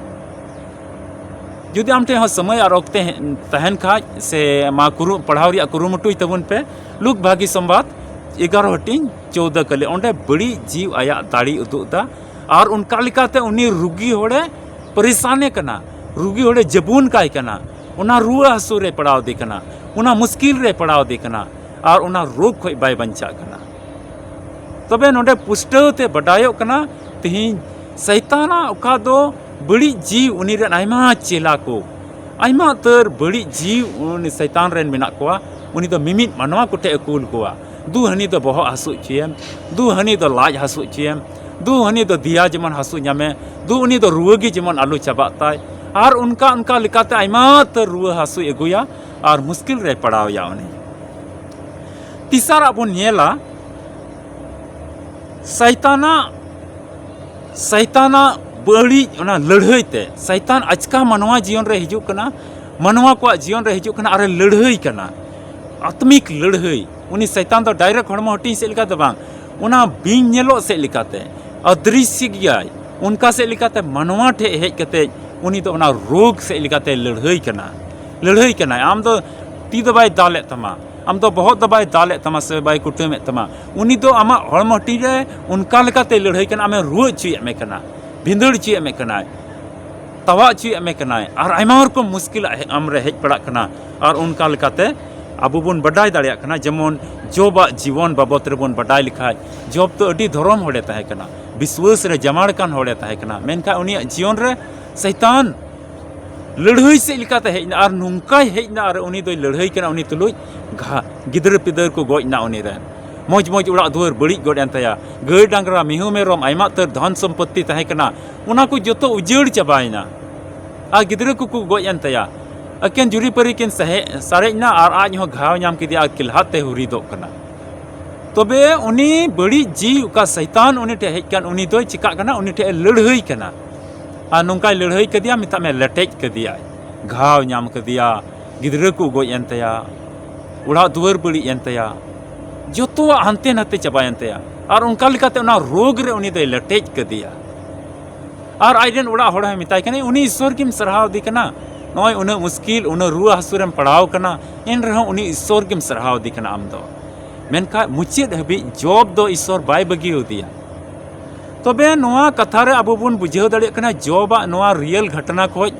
ᱡᱩᱫᱤ ᱟᱢ ᱴᱷᱮᱱ ᱦᱚᱸ ᱥᱚᱢᱚᱭ ᱟᱨ ᱚᱠᱛᱮ ᱦᱮ-, ᱛᱟᱦᱮᱱ ᱠᱷᱟᱡ, ᱥᱮ ᱢᱟ ᱠᱩᱨᱩ-, ᱯᱟᱲᱦᱟᱣ ᱨᱮᱭᱟᱜ ᱠᱩᱨᱩᱢᱩᱴᱩᱭ ᱛᱟᱵᱚᱱ ᱯᱮ᱾ ᱞᱩᱠ ᱵᱷᱟᱹᱜᱤ ᱥᱚᱢᱵᱟᱫ ᱮᱜᱟᱨᱚ ᱦᱟᱹᱴᱤᱧ ᱪᱳᱣᱫᱚ ᱠᱟᱹᱞᱤ, ᱚᱸᱰᱮ ᱵᱟᱹᱲᱤᱡ ᱡᱤᱣᱤ ᱟᱭᱟᱜ ᱫᱟᱲᱮ ᱩᱫᱩᱜ ᱮᱫᱟ᱾ ᱟᱨ ᱚᱱᱠᱟ ᱞᱮᱠᱟᱛᱮ ᱩᱱᱤ ᱨᱩᱜᱤ ᱦᱚᱲᱮ ᱯᱟᱨᱤᱥᱟᱱᱮ ᱠᱟᱱᱟ, ᱨᱩᱜᱤ ᱦᱚᱲᱮ ᱡᱟᱹᱵᱩᱱ ᱠᱟᱭ ᱠᱟᱱᱟ, ᱚᱱᱟ ᱨᱩᱣᱟᱹ ᱦᱟᱹᱥᱩ ᱨᱮ ᱯᱟᱲᱟᱣ ᱫᱮ ᱠᱟᱱᱟ, ᱚᱱᱟ ᱢᱩᱥᱠᱤᱞ ᱨᱮ ᱯᱟᱲᱟᱣ ᱫᱮ ᱠᱟᱱᱟ, ᱟᱨ ᱚᱱᱟ ᱨᱳᱜᱽ ᱠᱷᱚᱱ ᱵᱟᱭ ᱵᱟᱧᱪᱟᱜ ᱠᱟᱱᱟ᱾ ᱛᱚᱵᱮ ᱱᱚᱰᱮ ᱯᱩᱥᱴᱟᱹᱣ ᱛᱮ ᱵᱟᱰᱟᱭᱚᱜ ᱠᱟᱱᱟ, ᱛᱮᱦᱮᱧ ᱥᱟᱭᱛᱟᱱᱟᱜ ᱚᱠᱟ ᱫᱚ ᱵᱟᱹᱲᱤᱡ ᱡᱤᱣᱤ, ᱩᱱᱤ ᱨᱮᱱ ᱟᱭᱢᱟ ᱪᱮᱞᱟ ᱠᱚ, ᱟᱭᱢᱟ ᱩᱛᱟᱹᱨ ᱵᱟᱹᱲᱤᱡ ᱡᱤᱣᱤ ᱩᱱᱤ ᱥᱟᱭᱛᱟᱱ ᱨᱮᱱ ᱢᱮᱱᱟᱜ ᱠᱚᱣᱟ᱾ ᱩᱱᱤ ᱫᱚ ᱢᱤᱢᱤᱫ ᱢᱟᱱᱣᱟ ᱠᱚᱴᱷᱮᱱ ᱮ ᱠᱩᱞ ᱠᱚᱣᱟ᱾ ᱫᱩ ᱦᱟᱹᱱᱤ ᱫᱚ ᱵᱚᱦᱚᱜ ᱦᱟᱹᱥᱩ ᱦᱚᱪᱚᱭᱮᱢ, ᱫᱩ ᱦᱟᱹᱱᱤ ᱫᱚ ᱞᱟᱡ ᱦᱟᱹᱥᱩ ᱦᱚᱪᱚᱭᱮᱢ, ᱫᱩ ᱦᱟᱹᱱᱤ ᱫᱚ ᱫᱮᱭᱟ ᱡᱮᱢᱚᱱ ᱦᱟᱹᱥᱩ ᱧᱟᱢᱮ, ᱫᱩ ᱩᱱᱤ ᱫᱚ ᱨᱩᱣᱟᱹ ᱜᱮ ᱡᱮᱢᱚᱱ ᱟᱞᱚ ᱪᱟᱵᱟᱜ ᱛᱟᱭ᱾ ᱟᱨ ᱚᱱᱠᱟ ᱚᱱᱠᱟ ᱞᱮᱠᱟᱛᱮ ᱟᱭᱢᱟ ᱩᱛᱟᱹᱨ ᱨᱩᱣᱟᱹ ᱦᱟᱹᱥᱩᱭ ᱟᱹᱜᱩᱭᱟ ᱟᱨ ᱢᱩᱥᱠᱤᱞ ᱨᱮᱭ ᱯᱟᱲᱟᱣᱮᱭᱟ ᱩᱱᱤ᱾ ᱛᱮᱥᱟᱨᱟᱜ ᱵᱚᱱ ᱧᱮᱞᱟ, ᱥᱟᱭᱛᱟᱱᱟᱜ, ᱥᱟᱭᱛᱟᱱᱟᱜ ᱵᱟᱹᱲᱤᱡ ᱚᱱᱟ ᱞᱟᱹᱲᱦᱟᱹᱭ ᱛᱮ, ᱥᱟᱭᱛᱟᱱ ᱟᱪᱠᱟ ᱢᱟᱱᱣᱟ ᱡᱤᱭᱚᱱ ᱨᱮ ᱦᱤᱡᱩᱜ ᱠᱟᱱᱟ, ᱢᱟᱱᱣᱟ ᱠᱚᱣᱟᱜ ᱡᱤᱭᱚᱱ ᱨᱮ ᱦᱤᱡᱩᱜ ᱠᱟᱱᱟ ᱟᱨᱮ ᱞᱟᱹᱲᱦᱟᱹᱭ ᱠᱟᱱᱟ, ᱟᱛᱢᱤᱠ ᱞᱟᱹᱲᱦᱟᱹᱭ᱾ ᱩᱱᱤ ᱥᱟᱭᱛᱟᱱ ᱫᱚ ᱰᱟᱭᱨᱮᱠᱴ ᱦᱚᱲᱢᱚ ᱦᱟᱹᱴᱤᱧ ᱥᱮᱫ ᱞᱮᱠᱟ ᱫᱚ ᱵᱟᱝ, ᱚᱱᱟ ᱵᱤᱧ ᱧᱮᱞᱚᱜ ᱥᱮᱫ ᱞᱮᱠᱟᱛᱮ, ᱚᱫᱨᱤᱥᱥᱤ ᱜᱮᱭᱟᱭ, ᱚᱱᱠᱟ ᱥᱮᱫ ᱞᱮᱠᱟᱛᱮ ᱢᱟᱱᱣᱟ ᱴᱷᱮᱱ ᱦᱮᱡ ᱠᱟᱛᱮ ᱩᱱᱤ ᱫᱚ ᱚᱱᱟ ᱨᱳᱜᱽ ᱥᱮᱫ ᱞᱮᱠᱟᱛᱮ ᱞᱟᱹᱲᱦᱟᱹᱭ ᱠᱟᱱᱟ, ᱞᱟᱹᱲᱦᱟᱹᱭ ᱠᱟᱱᱟᱭ᱾ ᱟᱢ ᱫᱚ ᱛᱤ ᱫᱚ ᱵᱟᱭ ᱫᱟᱞᱮᱫ ᱛᱟᱢᱟ, ᱟᱢ ᱫᱚ ᱵᱚᱦᱚᱜ ᱫᱚ ᱵᱟᱭ ᱫᱟᱞᱮᱫ ᱛᱟᱢᱟ ᱥᱮ ᱵᱟᱭ ᱠᱩᱴᱟᱹᱢᱮᱫ ᱛᱟᱢᱟ᱾ ᱩᱱᱤ ᱫᱚ ᱟᱢᱟᱜ ᱦᱚᱲᱢᱚ ᱦᱟᱹᱴᱤᱧ ᱨᱮ ᱚᱱᱠᱟ ᱞᱮᱠᱟᱛᱮ ᱞᱟᱹᱲᱦᱟᱹᱭ ᱠᱟᱱᱟ, ᱟᱢᱮ ᱨᱩᱣᱟᱹ ᱦᱚᱪᱚᱭᱮᱫ ᱢᱮ ᱠᱟᱱᱟ, ᱵᱷᱤᱸᱫᱟᱹᱲ ᱦᱚᱪᱚᱭᱮᱫ ᱢᱮ ᱠᱟᱱᱟᱭ, ᱛᱟᱣᱟ ᱦᱚᱪᱚᱭᱮᱫ ᱢᱮ ᱠᱟᱱᱟᱭ, ᱟᱨ ᱟᱭᱢᱟ ᱨᱚᱠᱚᱢ ᱢᱩᱥᱠᱤᱞ ᱟᱢ ᱨᱮ ᱦᱮᱡ ᱯᱟᱲᱟᱜ ᱠᱟᱱᱟ᱾ ᱟᱨ ᱚᱱᱠᱟ ᱞᱮᱠᱟᱛᱮ ᱟᱵᱚ ᱵᱚᱱ ᱵᱟᱰᱟᱭ ᱫᱟᱲᱮᱭᱟᱜ ᱠᱟᱱᱟ, ᱡᱮᱢᱚᱱ ᱡᱚᱵᱟᱜ ᱡᱤᱵᱚᱱ ᱵᱟᱵᱚᱛ ᱨᱮᱵᱚᱱ ᱵᱟᱰᱟᱭ ᱞᱮᱠᱷᱟᱡ, ᱡᱚᱵ ᱫᱚ ᱟᱹᱰᱤ ᱫᱷᱚᱨᱚᱢ ᱦᱚᱲᱮ ᱛᱟᱦᱮᱸ ᱠᱟᱱᱟ, ᱵᱤᱥᱣᱟᱹᱥ ᱨᱮ ᱡᱟᱢᱟᱲ ᱠᱟᱱ ᱦᱚᱲᱮ ᱛᱟᱦᱮᱸ ᱠᱟᱱᱟ, ᱢᱮᱱᱠᱷᱟᱱ ᱩᱱᱤᱭᱟᱜ ᱡᱤᱭᱚᱱ ᱨᱮ ᱥᱟᱭᱛᱟᱱ ᱞᱟᱹᱲᱦᱟᱹᱭ ᱥᱮᱫ ᱞᱮᱠᱟᱛᱮ ᱦᱮᱡ ᱮᱱᱟ᱾ ᱟᱨ ᱱᱚᱝᱠᱟᱭ ᱦᱮᱡ ᱮᱱᱟ, ᱟᱨ ᱩᱱᱤ ᱫᱚᱭ ᱞᱟᱹᱲᱦᱟᱹᱭ ᱠᱟᱱᱟ, ᱩᱱᱤ ᱛᱩᱞᱩᱡ ᱜᱷᱟ-, ᱜᱤᱫᱽᱨᱟᱹ ᱯᱤᱫᱟᱹᱨ ᱠᱚ ᱜᱚᱡ ᱮᱱᱟ ᱩᱱᱤ ᱨᱮᱱ᱾ ᱢᱚᱡᱽ ᱢᱚᱡᱽ ᱚᱲᱟᱜ ᱫᱩᱣᱟᱹᱨ ᱵᱟᱹᱲᱤᱡ ᱜᱚᱫ ᱮᱱ ᱛᱟᱭᱟ, ᱜᱟᱹᱭ ᱰᱟᱝᱨᱟ ᱢᱤᱦᱩ ᱢᱮᱨᱚᱢ ᱟᱭᱢᱟ ᱩᱛᱟᱹᱨ ᱫᱷᱚᱱ ᱥᱚᱢᱯᱚᱛᱛᱤ ᱛᱟᱦᱮᱸ ᱠᱟᱱᱟ, ᱚᱱᱟ ᱠᱚ ᱡᱚᱛᱚ ᱩᱡᱟᱹᱲ ᱪᱟᱵᱟᱭᱮᱱᱟ᱾ ᱟᱨ ᱜᱤᱫᱽᱨᱟᱹ ᱠᱚᱠᱚ ᱜᱚᱡ ᱮᱱ ᱛᱟᱭᱟ, ᱮᱠᱮᱱ ᱡᱩᱨᱤ ᱯᱟᱹᱨᱤ ᱠᱤᱱ ᱥᱟᱦᱮ-, ᱥᱟᱨᱮᱡ ᱮᱱᱟ, ᱟᱨ ᱟᱡ ᱦᱚᱸ ᱜᱷᱟᱣ ᱧᱟᱢ ᱠᱮᱫᱮᱭᱟ ᱟᱨ ᱠᱮᱞᱦᱟᱛ ᱛᱮ ᱦᱩᱨᱤᱫᱚᱜ ᱠᱟᱱᱟ᱾ ᱛᱚᱵᱮ ᱩᱱᱤ ᱵᱟᱹᱲᱤᱡ ᱡᱤᱣᱤ ᱚᱠᱟ ᱥᱟᱭᱛᱟᱱ ᱩᱱᱤ ᱴᱷᱮᱱ ᱦᱮᱡ ᱠᱟᱱ, ᱩᱱᱤ ᱫᱚᱭ ᱪᱤᱠᱟᱜ ᱠᱟᱱᱟ? ᱩᱱᱤ ᱴᱷᱮᱱ ᱮ ᱞᱟᱹᱲᱦᱟᱹᱭ ᱠᱟᱱᱟ᱾ ᱟᱨ ᱱᱚᱝᱠᱟᱭ ᱞᱟᱹᱲᱦᱟᱹᱭ ᱠᱮᱫᱮᱭᱟ, ᱢᱮᱛᱟᱜ ᱢᱮ ᱞᱮᱴᱮᱡ ᱠᱮᱫᱮᱭᱟᱭ, ᱜᱷᱟᱣ ᱧᱟᱢ ᱠᱮᱫᱮᱭᱟ, ᱜᱤᱫᱽᱨᱟᱹ ᱠᱚ ᱜᱚᱡ ᱮᱱ ᱛᱟᱭᱟ, ᱚᱲᱟᱜ ᱫᱩᱣᱟᱹᱨ ᱵᱟᱹᱲᱤᱡ ᱮᱱ ᱛᱟᱭᱟ, ᱡᱚᱛᱚᱣᱟᱜ ᱦᱟᱱᱛᱮ ᱱᱟᱛᱮ ᱪᱟᱵᱟᱭᱮᱱ ᱛᱟᱭᱟ᱾ ᱟᱨ ᱚᱱᱠᱟ ᱞᱮᱠᱟᱛᱮ ᱚᱱᱟ ᱨᱳᱜᱽ ᱨᱮ ᱩᱱᱤ ᱫᱚᱭ ᱞᱮᱴᱮᱡ ᱠᱮᱫᱮᱭᱟ᱾ ᱟᱨ ᱟᱡ ᱨᱮᱱ ᱚᱲᱟᱜ ᱦᱚᱲ ᱦᱚᱸᱭ ᱢᱮᱛᱟᱭ ᱠᱟᱱᱟ, "ᱩᱱᱤ ᱤᱥᱥᱚᱨ ᱜᱮᱢ ᱥᱟᱨᱦᱟᱣ ᱫᱮ ᱠᱟᱱᱟ, ᱱᱚᱜᱼᱚᱭ ᱩᱱᱟᱹᱜ ᱢᱩᱥᱠᱤᱞ, ᱩᱱᱟᱹᱜ ᱨᱩᱣᱟᱹ ᱦᱟᱹᱥᱩ ᱨᱮᱢ ᱯᱟᱲᱟᱣ ᱠᱟᱱᱟ, ᱮᱱ ᱨᱮᱦᱚᱸ ᱩᱱᱤ ᱤᱥᱥᱚᱨ ᱜᱮᱢ ᱥᱟᱨᱦᱟᱣ ᱫᱮ ᱠᱟᱱᱟ ᱟᱢ ᱫᱚ, ᱢᱮᱱᱠᱷᱟᱱ ᱢᱩᱪᱟᱹᱫ ᱦᱟᱹᱵᱤᱡ ᱡᱚᱵ ᱫᱚ ᱤᱥᱥᱚᱨ ᱵᱟᱭ ᱵᱟᱹᱜᱤᱭᱟᱫᱮᱭᱟ᱾ ᱛᱚᱵᱮ ᱱᱚᱣᱟ ᱠᱟᱛᱷᱟ ᱨᱮ ᱟᱵᱚ ᱵᱚᱱ ᱵᱩᱡᱷᱟᱹᱣ ᱫᱟᱲᱮᱭᱟᱜ ᱠᱟᱱᱟ, ᱡᱚᱵᱟᱜ ᱱᱚᱣᱟ ᱨᱤᱭᱮᱞ ᱜᱷᱚᱴᱚᱱᱟ ᱠᱷᱚᱡ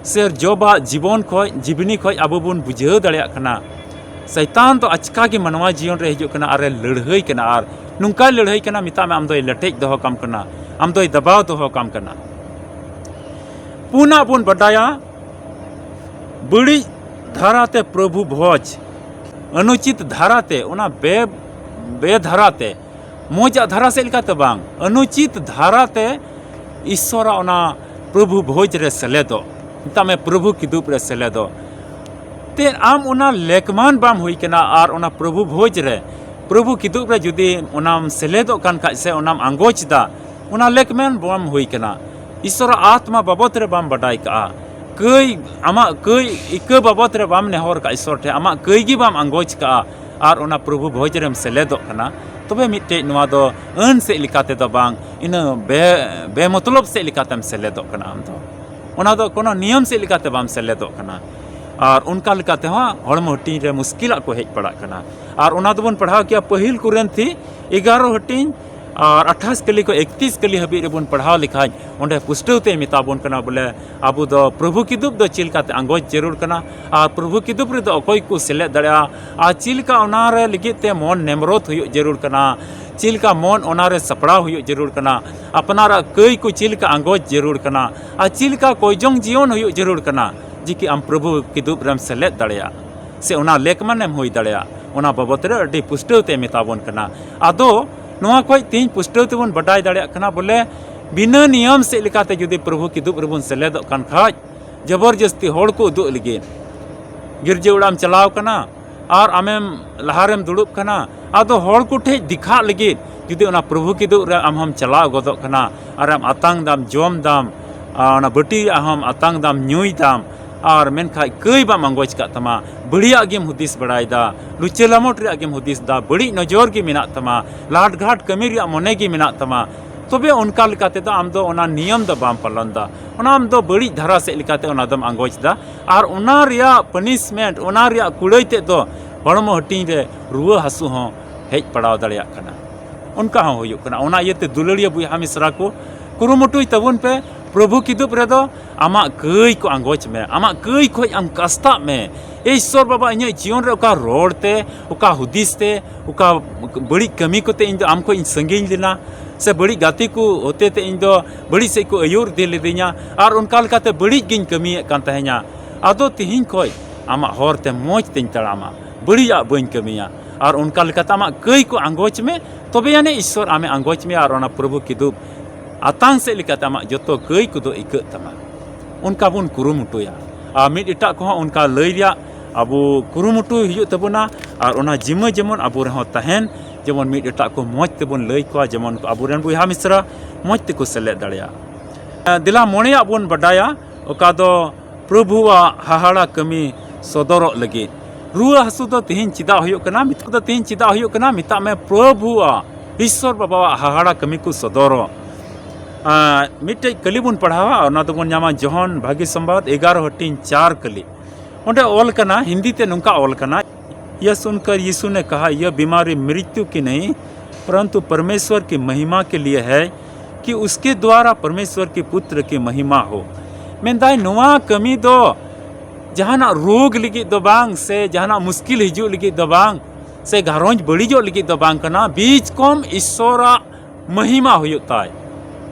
ᱥᱮ ᱡᱚᱵᱟᱜ ᱡᱤᱵᱚᱱ ᱠᱷᱚᱡ, ᱡᱤᱵᱽᱱᱤ ᱠᱷᱚᱡ ᱟᱵᱚ ᱵᱚᱱ ᱵᱩᱡᱷᱟᱹᱣ ᱫᱟᱲᱮᱭᱟᱜ ᱠᱟᱱᱟ, ᱥᱟᱭᱛᱟᱱ ᱫᱚ ᱟᱪᱠᱟ ᱜᱮ ᱢᱟᱱᱣᱟ ᱡᱤᱭᱚᱱ ᱨᱮ ᱦᱤᱡᱩᱜ ᱠᱟᱱᱟ ᱟᱨᱮ ᱞᱟᱹᱲᱦᱟᱹᱭ ᱠᱟᱱᱟ᱾ ᱟᱨ ᱱᱚᱝᱠᱟᱭ ᱞᱟᱹᱲᱦᱟᱹᱭ ᱠᱟᱱᱟ, ᱢᱮᱛᱟᱜ ᱢᱮ, ᱟᱢ ᱫᱚᱭ ᱞᱮᱴᱮᱡ ᱫᱚᱦᱚ ᱠᱟᱢ ᱠᱟᱱᱟ, ᱟᱢ ᱫᱚᱭ ᱫᱟᱵᱟᱣ ᱫᱚᱦᱚ ᱠᱟᱢ ᱠᱟᱱᱟ᱾ ᱯᱩᱱᱟᱜ ᱵᱚᱱ ᱵᱟᱰᱟᱭᱟ, ᱵᱟᱹᱲᱤᱡ ᱫᱷᱟᱨᱟᱛᱮ ᱯᱨᱚᱵᱷᱩ ᱵᱷᱚᱡᱽ, ᱚᱱᱩᱪᱤᱛ ᱫᱷᱟᱨᱟᱛᱮ, ᱚᱱᱟ ᱵᱮ ᱵᱮᱫᱷᱟᱨᱟᱛᱮ, ᱢᱚᱡᱟᱜ ᱫᱷᱟᱨᱟ ᱥᱮᱫ ᱞᱮᱠᱟᱛᱮ ᱵᱟᱝ, ᱚᱱᱩᱪᱤᱛ ᱫᱷᱟᱨᱟᱛᱮ ᱤᱥᱥᱚᱨᱟᱜ ᱚᱱᱟ ᱯᱨᱚᱵᱷᱩ ᱵᱷᱳᱡᱽ ᱨᱮ ᱥᱮᱞᱮᱫᱚᱜ, ᱢᱮᱛᱟᱜ ᱢᱮ, ᱯᱨᱚᱵᱷᱩ ᱠᱤᱫᱩᱵ ᱨᱮ ᱥᱮᱞᱮᱫᱚᱜ᱾ ᱛᱮ ᱟᱢ ᱚᱱᱟ ᱞᱮᱠᱢᱟᱱ ᱵᱟᱢ ᱦᱩᱭ ᱠᱟᱱᱟ, ᱟᱨ ᱚᱱᱟ ᱯᱨᱚᱵᱷᱩ ᱵᱷᱳᱡᱽ ᱨᱮ, ᱯᱨᱚᱵᱷᱩ ᱠᱤᱫᱩᱵ ᱨᱮ ᱡᱩᱫᱤ ᱚᱱᱟᱢ ᱥᱮᱞᱮᱫᱚᱜ ᱠᱟᱱ ᱠᱷᱟᱡ ᱥᱮ ᱚᱱᱟᱢ ᱟᱸᱜᱚᱪ ᱫᱟ, ᱚᱱᱟ ᱞᱮᱠᱢᱟᱱ ᱵᱟᱢ ᱦᱩᱭ ᱠᱟᱱᱟ᱾ ᱤᱥᱥᱚᱨᱟᱜ ᱟᱛᱢᱟ ᱵᱟᱵᱚᱛ ᱨᱮ ᱵᱟᱢ ᱵᱟᱰᱟᱭ ᱠᱟᱜᱼᱟ, ᱠᱟᱹᱭ, ᱟᱢᱟᱜ ᱠᱟᱹᱭ ᱤᱠᱟᱹ ᱵᱟᱵᱚᱛ ᱨᱮ ᱵᱟᱢ ᱱᱮᱦᱚᱨ ᱠᱟᱜᱼᱟ ᱤᱥᱥᱚᱨ ᱴᱷᱮᱱ, ᱟᱢᱟᱜ ᱠᱟᱹᱭ ᱜᱮ ᱵᱟᱢ ᱟᱸᱜᱚᱪ ᱠᱟᱜᱼᱟ, ᱟᱨ ᱚᱱᱟ ᱯᱨᱚᱵᱷᱩ ᱵᱷᱳᱡᱽ ᱨᱮᱢ ᱥᱮᱞᱮᱫᱚᱜ ᱠᱟᱱᱟ, ᱛᱚᱵᱮ ᱢᱤᱫᱴᱮᱡ ᱱᱚᱣᱟ ᱫᱚ ᱟᱹᱱ ᱥᱮᱫ ᱞᱮᱠᱟᱛᱮ ᱫᱚ ᱵᱟᱝ, ᱤᱱᱟᱹ ᱵᱮ-, ᱵᱮᱢᱚᱛᱞᱚᱵ ᱥᱮᱫ ᱞᱮᱠᱟᱛᱮᱢ ᱥᱮᱞᱮᱫᱚᱜ ᱠᱟᱱᱟ ᱟᱢ ᱫᱚ᱾ ᱚᱱᱟ ᱫᱚ ᱠᱳᱱᱳ ᱱᱤᱭᱚᱢ ᱥᱮᱫ ᱞᱮᱠᱟᱛᱮ ᱵᱟᱢ ᱥᱮᱞᱮᱫᱚᱜ ᱠᱟᱱᱟ᱾ ᱟᱨ ᱚᱱᱠᱟ ᱞᱮᱠᱟ ᱛᱮᱦᱚᱸ ᱦᱚᱲᱢᱚ ᱦᱟᱹᱴᱤᱧ ᱨᱮ ᱢᱩᱥᱠᱤᱞᱟᱜ ᱠᱚ ᱦᱮᱡ ᱯᱟᱲᱟᱜ ᱠᱟᱱᱟ᱾ ᱟᱨ ᱚᱱᱟ ᱫᱚᱵᱚᱱ ᱯᱟᱲᱦᱟᱣ ᱠᱮᱭᱟ ᱯᱟᱹᱦᱤᱞ ᱠᱚᱨᱤᱱᱛᱷᱤ ᱮᱜᱟᱨᱚ ᱦᱟᱹᱴᱤᱧ, ᱟᱨ ᱟᱴᱷᱟᱥ ᱠᱟᱹᱞᱤ ᱠᱷᱚᱱ ᱮᱠᱛᱤᱥ ᱠᱟᱹᱞᱤ ᱦᱟᱹᱵᱤᱡ ᱨᱮᱵᱚᱱ ᱯᱟᱲᱦᱟᱣ ᱞᱮᱠᱷᱟᱡ, ᱚᱸᱰᱮ ᱯᱩᱥᱴᱟᱹᱣ ᱛᱮᱭ ᱢᱮᱛᱟ ᱵᱚᱱ ᱠᱟᱱᱟ ᱵᱚᱞᱮ, ᱟᱵᱚ ᱫᱚ ᱯᱨᱚᱵᱷᱩ ᱠᱤᱫᱩᱵ ᱫᱚ ᱪᱮᱫ ᱞᱮᱠᱟᱛᱮ ᱟᱸᱜᱚᱪ ᱡᱟᱹᱨᱩᱲ ᱠᱟᱱᱟ, ᱟᱨ ᱯᱨᱚᱵᱷᱩ ᱠᱤᱫᱩᱵ ᱨᱮᱫᱚ ᱚᱠᱚᱭ ᱠᱚ ᱥᱮᱞᱮᱫ ᱫᱟᱲᱮᱭᱟᱜᱼᱟ, ᱟᱨ ᱪᱮᱫ ᱞᱮᱠᱟ ᱚᱱᱟ ᱨᱮ ᱞᱟᱹᱜᱤᱫ ᱛᱮ ᱢᱚᱱ ᱱᱮᱢᱨᱚᱛ ᱦᱩᱭᱩᱜ ᱡᱟᱹᱨᱩᱲ ᱠᱟᱱᱟ, ᱪᱮᱫ ᱞᱮᱠᱟ ᱢᱚᱱ ᱚᱱᱟ ᱨᱮ ᱥᱟᱯᱲᱟᱣ ᱦᱩᱭᱩᱜ ᱡᱟᱹᱨᱩᱲ ᱠᱟᱱᱟ, ᱟᱯᱱᱟᱨᱟᱜ ᱠᱟᱹᱭ ᱠᱚ ᱪᱮᱫ ᱞᱮᱠᱟ ᱟᱸᱜᱚᱪ ᱡᱟᱹᱨᱩᱲ ᱠᱟᱱᱟ, ᱟᱨ ᱪᱮᱫ ᱞᱮᱠᱟ ᱠᱚᱭᱡᱚᱝ ᱡᱤᱭᱚᱱ ᱦᱩᱭᱩᱜ ᱡᱟᱹᱨᱩᱲ ᱠᱟᱱᱟ, ᱡᱮ ᱠᱤ ᱟᱢ ᱯᱨᱚᱵᱷᱩ ᱠᱤᱫᱩᱵ ᱨᱮᱢ ᱥᱮᱞᱮᱫ ᱫᱟᱲᱮᱭᱟᱜ ᱥᱮ ᱚᱱᱟ ᱞᱮᱠᱢᱟᱱᱮᱢ ᱦᱩᱭ ᱫᱟᱲᱮᱭᱟᱜ, ᱚᱱᱟ ᱵᱟᱵᱚᱛ ᱨᱮ ᱟᱹᱰᱤ ᱯᱩᱥᱴᱟᱹᱣ ᱛᱮ ᱢᱮᱛᱟ ᱵᱚᱱ ᱠᱟᱱᱟ᱾ ᱟᱫᱚ ᱱᱚᱣᱟ ᱠᱷᱚᱡ ᱛᱮᱦᱮᱧ ᱯᱩᱥᱴᱟᱹᱣ ᱛᱮᱵᱚᱱ ᱵᱟᱰᱟᱭ ᱫᱟᱲᱮᱭᱟᱜ ᱠᱟᱱᱟ ᱵᱚᱞᱮ, ᱵᱤᱱᱟᱹ ᱱᱤᱭᱚᱢ ᱥᱮᱫ ᱞᱮᱠᱟᱛᱮ ᱡᱩᱫᱤ ᱯᱨᱚᱵᱷᱩ ᱠᱤᱫᱩᱵ ᱨᱮᱵᱚᱱ ᱥᱮᱞᱮᱫᱚᱜ ᱠᱟᱱ ᱠᱷᱟᱡ, ᱡᱚᱵᱚᱨᱡᱚᱥᱛᱤ ᱦᱚᱲ ᱠᱚ ᱩᱫᱩᱜ ᱞᱟᱹᱜᱤᱫ, ᱜᱤᱨᱡᱟᱹ ᱚᱲᱟᱜ ᱮᱢ ᱪᱟᱞᱟᱣ ᱠᱟᱱᱟ ᱟᱨ ᱟᱢᱮᱢ ᱞᱟᱦᱟᱨᱮᱢ ᱫᱩᱲᱩᱵ ᱠᱟᱱᱟ, ᱟᱫᱚ ᱦᱚᱲ ᱠᱚ ᱴᱷᱮᱡ ᱫᱮᱠᱷᱟᱜ ᱞᱟᱹᱜᱤᱫ ᱡᱩᱫᱤ ᱚᱱᱟ ᱯᱨᱚᱵᱷᱩ ᱠᱤᱫᱩᱵ ᱨᱮ ᱟᱢ ᱦᱚᱸᱢ ᱪᱟᱞᱟᱣ ᱜᱚᱫᱚᱜ ᱠᱟᱱᱟ, ᱟᱨᱮᱢ ᱟᱛᱟᱝ ᱫᱟᱢ, ᱡᱚᱢ ᱫᱟᱢ, ᱟᱨ ᱚᱱᱟ ᱵᱟᱹᱴᱤ ᱨᱮᱭᱟᱜ ᱦᱚᱸᱢ ᱟᱛᱟᱝ ᱫᱟᱢ, ᱧᱩᱭ ᱫᱟᱢ, ᱟᱨ ᱢᱮᱱᱠᱷᱟᱡ ᱠᱟᱹᱭ ᱵᱟᱢ ᱟᱸᱜᱚᱪ ᱠᱟᱜ ᱛᱟᱢᱟ, ᱵᱟᱹᱲᱤᱡᱟᱜ ᱜᱮᱢ ᱦᱩᱫᱤᱥ ᱵᱟᱲᱟᱭᱮᱫᱟ, ᱞᱩᱪᱟᱹ ᱞᱟᱢᱚᱴ ᱨᱮᱭᱟᱜ ᱜᱮᱢ ᱦᱩᱫᱤᱥ ᱫᱟ, ᱵᱟᱹᱲᱤᱡ ᱱᱚᱡᱚᱨ ᱜᱮ ᱢᱮᱱᱟᱜ ᱛᱟᱢᱟ, ᱞᱟᱴᱜᱷᱟᱴ ᱠᱟᱹᱢᱤ ᱨᱮᱭᱟᱜ ᱢᱚᱱᱮ ᱜᱮ ᱢᱮᱱᱟᱜ ᱛᱟᱢᱟ, ᱛᱚᱵᱮ ᱚᱱᱠᱟ ᱞᱮᱠᱟ ᱛᱮᱫᱚ ᱟᱢ ᱫᱚ ᱚᱱᱟ ᱱᱤᱭᱚᱢ ᱫᱚ ᱵᱟᱢ ᱯᱟᱞᱚᱱ ᱫᱟ, ᱚᱱᱟ ᱟᱢ ᱫᱚ ᱵᱟᱹᱲᱤᱡ ᱫᱷᱟᱨᱟ ᱥᱮᱫ ᱞᱮᱠᱟᱛᱮ ᱚᱱᱟ ᱫᱚᱢ ᱟᱸᱜᱚᱪ ᱫᱟ᱾ ᱟᱨ ᱚᱱᱟ ᱨᱮᱭᱟᱜ ᱯᱟᱱᱤᱥᱢᱮᱱᱴ, ᱚᱱᱟ ᱨᱮᱭᱟᱜ ᱠᱩᱲᱟᱹᱭ ᱛᱮᱫ ᱫᱚ ᱦᱚᱲᱢᱚ ᱦᱟᱹᱴᱤᱧ ᱨᱮ ᱨᱩᱣᱟᱹ ᱦᱟᱹᱥᱩ ᱦᱚᱸ ᱦᱮᱡ ᱯᱟᱲᱟᱣ ᱫᱟᱲᱮᱭᱟᱜ ᱠᱟᱱᱟ᱾ ᱚᱱᱠᱟ ᱦᱚᱸ ᱦᱩᱭᱩᱜ ᱠᱟᱱᱟ᱾ ᱚᱱᱟ ᱤᱭᱟᱹᱛᱮ ᱫᱩᱞᱟᱹᱲᱤᱭᱟᱹ ᱵᱚᱭᱦᱟ ᱢᱤᱥᱨᱟ ᱠᱚ, ᱠᱩᱨᱩᱢᱩᱴᱩᱭ ᱛᱟᱵᱚᱱ ᱯᱮ᱾ ᱯᱨᱚᱵᱷᱩ ᱠᱤᱫᱩᱵ ᱨᱮᱫᱚ ᱟᱢᱟᱜ ᱠᱟᱹᱭ ᱠᱚ ᱟᱸᱜᱚᱪ ᱢᱮ, ᱟᱢᱟᱜ ᱠᱟᱹᱭ ᱠᱷᱚᱡ ᱟᱢ ᱠᱟᱥᱛᱟᱜ ᱢᱮ᱾ ᱮ ᱤᱥᱥᱚᱨ ᱵᱟᱵᱟ, ᱤᱧᱟᱹᱜ ᱡᱤᱭᱚᱱ ᱨᱮ ᱚᱠᱟ ᱨᱚᱲ ᱛᱮ, ᱚᱠᱟ ᱦᱩᱫᱤᱥ ᱛᱮ, ᱚᱠᱟ ᱵᱟᱹᱲᱤᱡ ᱠᱟᱹᱢᱤ ᱠᱚᱛᱮ ᱤᱧ ᱫᱚ ᱟᱢ ᱠᱷᱚᱡ ᱤᱧ ᱥᱟᱺᱜᱤᱧ ᱞᱮᱱᱟ, ᱥᱮ ᱵᱟᱹᱲᱤᱡ ᱜᱟᱛᱮ ᱠᱚ ᱦᱚᱛᱮ ᱛᱮ ᱤᱧ ᱫᱚ ᱵᱟᱹᱲᱤᱡ ᱥᱮᱫ ᱠᱚ ᱟᱹᱭᱩᱨ ᱤᱫᱤ ᱞᱤᱫᱤᱧᱟ, ᱟᱨ ᱚᱱᱠᱟ ᱞᱮᱠᱟᱛᱮ ᱵᱟᱹᱲᱤᱡ ᱜᱤᱧ ᱠᱟᱹᱢᱤᱭᱮᱫ ᱠᱟᱱ ᱛᱟᱦᱮᱸᱧᱟ᱾ ᱟᱫᱚ ᱛᱤᱦᱤᱧ ᱠᱷᱚᱡ ᱟᱢᱟᱜ ᱦᱚᱨ ᱛᱮ ᱢᱚᱡᱽ ᱛᱮᱧ ᱛᱟᱲᱟᱢᱟ, ᱵᱟᱹᱲᱤᱡᱟᱜ ᱵᱟᱹᱧ ᱠᱟᱹᱢᱤᱭᱟ᱾ ᱟᱨ ᱚᱱᱠᱟ ᱞᱮᱠᱟᱛᱮ ᱟᱢᱟᱜ ᱠᱟᱹᱭ ᱠᱚ ᱟᱸᱜᱚᱪ ᱢᱮ, ᱛᱚᱵᱮ ᱟᱹᱱᱤᱡ ᱤᱥᱥᱚᱨ ᱟᱢᱮ ᱟᱸᱜᱚᱪ ᱢᱮᱭᱟ ᱟᱨ ᱚᱱᱟ ᱯᱨᱚᱵᱷᱩ ᱠᱤᱫᱩᱵ ᱟᱛᱟᱝ ᱥᱮᱫ ᱞᱮᱠᱟᱛᱮ ᱟᱢᱟᱜ ᱡᱚᱛᱚ ᱠᱟᱹᱭ ᱠᱚᱫᱚ ᱤᱠᱟᱹᱜ ᱛᱟᱢᱟ᱾ ᱚᱱᱠᱟ ᱵᱚᱱ ᱠᱩᱨᱩᱢᱩᱴᱩᱭᱟ᱾ ᱟᱨ ᱢᱤᱫ ᱮᱴᱟᱜ ᱠᱚᱦᱚᱸ ᱚᱱᱠᱟ ᱞᱟᱹᱭ ᱨᱮᱭᱟᱜ ᱟᱵᱚ ᱠᱩᱨᱩᱢᱩᱴᱩ ᱦᱩᱭᱩᱜ ᱛᱟᱵᱚᱱᱟ᱾ ᱟᱨ ᱚᱱᱟ ᱡᱤᱢᱟᱹ ᱡᱮᱢᱚᱱ ᱟᱵᱚ ᱨᱮᱦᱚᱸ ᱛᱟᱦᱮᱱ, ᱡᱮᱢᱚᱱ ᱢᱤᱫ ᱮᱴᱟᱜ ᱠᱚ ᱢᱚᱡᱽ ᱛᱮᱵᱚᱱ ᱞᱟᱹᱭ ᱠᱚᱣᱟ, ᱡᱮᱢᱚᱱ ᱟᱵᱚᱨᱮᱱ ᱵᱚᱭᱦᱟ ᱢᱤᱥᱨᱟ ᱢᱚᱡᱽ ᱛᱮᱠᱚ ᱥᱮᱞᱮᱫ ᱫᱟᱲᱮᱭᱟᱜ᱾ ᱫᱮᱞᱟ ᱢᱚᱬᱮᱭᱟᱜ ᱵᱚᱱ ᱵᱟᱰᱟᱭᱟ, ᱚᱠᱟ ᱫᱚ ᱯᱨᱚᱵᱷᱩᱣᱟᱜ ᱦᱟᱦᱟᱲᱟ ᱠᱟᱹᱢᱤ ᱥᱚᱫᱚᱨᱚᱜ ᱞᱟᱹᱜᱤᱫ᱾ ᱨᱩᱣᱟᱹ ᱦᱟᱹᱥᱩ ᱫᱚ ᱛᱮᱦᱮᱧ ᱪᱮᱫᱟᱜ ᱦᱩᱭᱩᱜ ᱠᱟᱱᱟ? ᱢᱮᱛᱟᱜ ᱫᱚ ᱛᱮᱦᱮᱧ ᱪᱮᱫᱟᱜ ᱦᱩᱭᱩᱜ ᱠᱟᱱᱟ? ᱢᱮᱛᱟᱜ ᱢᱮ ᱯᱨᱚᱵᱷᱩᱣᱟᱜ, ᱤᱥᱥᱚᱨ ᱵᱟᱵᱟᱣᱟᱜ ᱦᱟᱦᱟᱲᱟ ᱠᱟᱹᱢᱤ ᱠᱚ ᱥᱚᱫᱚᱨᱚᱜ᱾ ᱟᱨ ᱢᱤᱫᱴᱮᱡ ᱠᱟᱹᱞᱤ ᱵᱚᱱ ᱯᱟᱲᱦᱟᱣᱟ, ᱚᱱᱟ ᱫᱚᱵᱚᱱ ᱧᱟᱢᱟ ᱡᱚᱦᱚᱱ ᱵᱷᱟᱹᱜᱤ ᱥᱚᱢᱵᱟᱫ ᱮᱜᱟᱨᱚ ᱦᱟᱹᱴᱤᱧ ᱪᱟᱨ ᱠᱟᱹᱞᱤ᱾ ᱚᱸᱰᱮ ᱚᱞ ᱠᱟᱱᱟ, ᱦᱤᱱᱫᱤ ᱛᱮ ᱱᱚᱝᱠᱟ ᱚᱞ ᱠᱟᱱᱟ, यह सुनकर यीशु ने कहा, यह बीमारी मृत्यु की नहीं, परंतु परमेश्वर की महिमा के लिए है, कि उसके द्वारा परमेश्वर के पुत्र की महिमा हो। ᱢᱮᱱᱫᱟᱭ, ᱱᱚᱣᱟ ᱠᱟᱹᱢᱤ ᱫᱚ ᱡᱟᱦᱟᱱᱟᱜ ᱨᱳᱜᱽ ᱞᱟᱹᱜᱤᱫ ᱫᱚ ᱵᱟᱝ, ᱥᱮ ᱡᱟᱦᱟᱱᱟᱜ ᱢᱩᱥᱠᱤᱞ ᱦᱤᱡᱩᱜ ᱞᱟᱹᱜᱤᱫ ᱫᱚ ᱵᱟᱝ, ᱥᱮ ᱜᱷᱟᱨᱚᱸᱡᱽ ᱵᱟᱹᱲᱤᱡᱚᱜ ᱞᱟᱹᱜᱤᱫ ᱫᱚ ᱵᱟᱝ ᱠᱟᱱᱟ, ᱵᱤᱪ ᱠᱚᱢ ᱤᱥᱥᱚᱨᱟᱜ ᱢᱚᱦᱤᱢᱟ ᱦᱩᱭᱩᱜ ᱛᱟᱭ,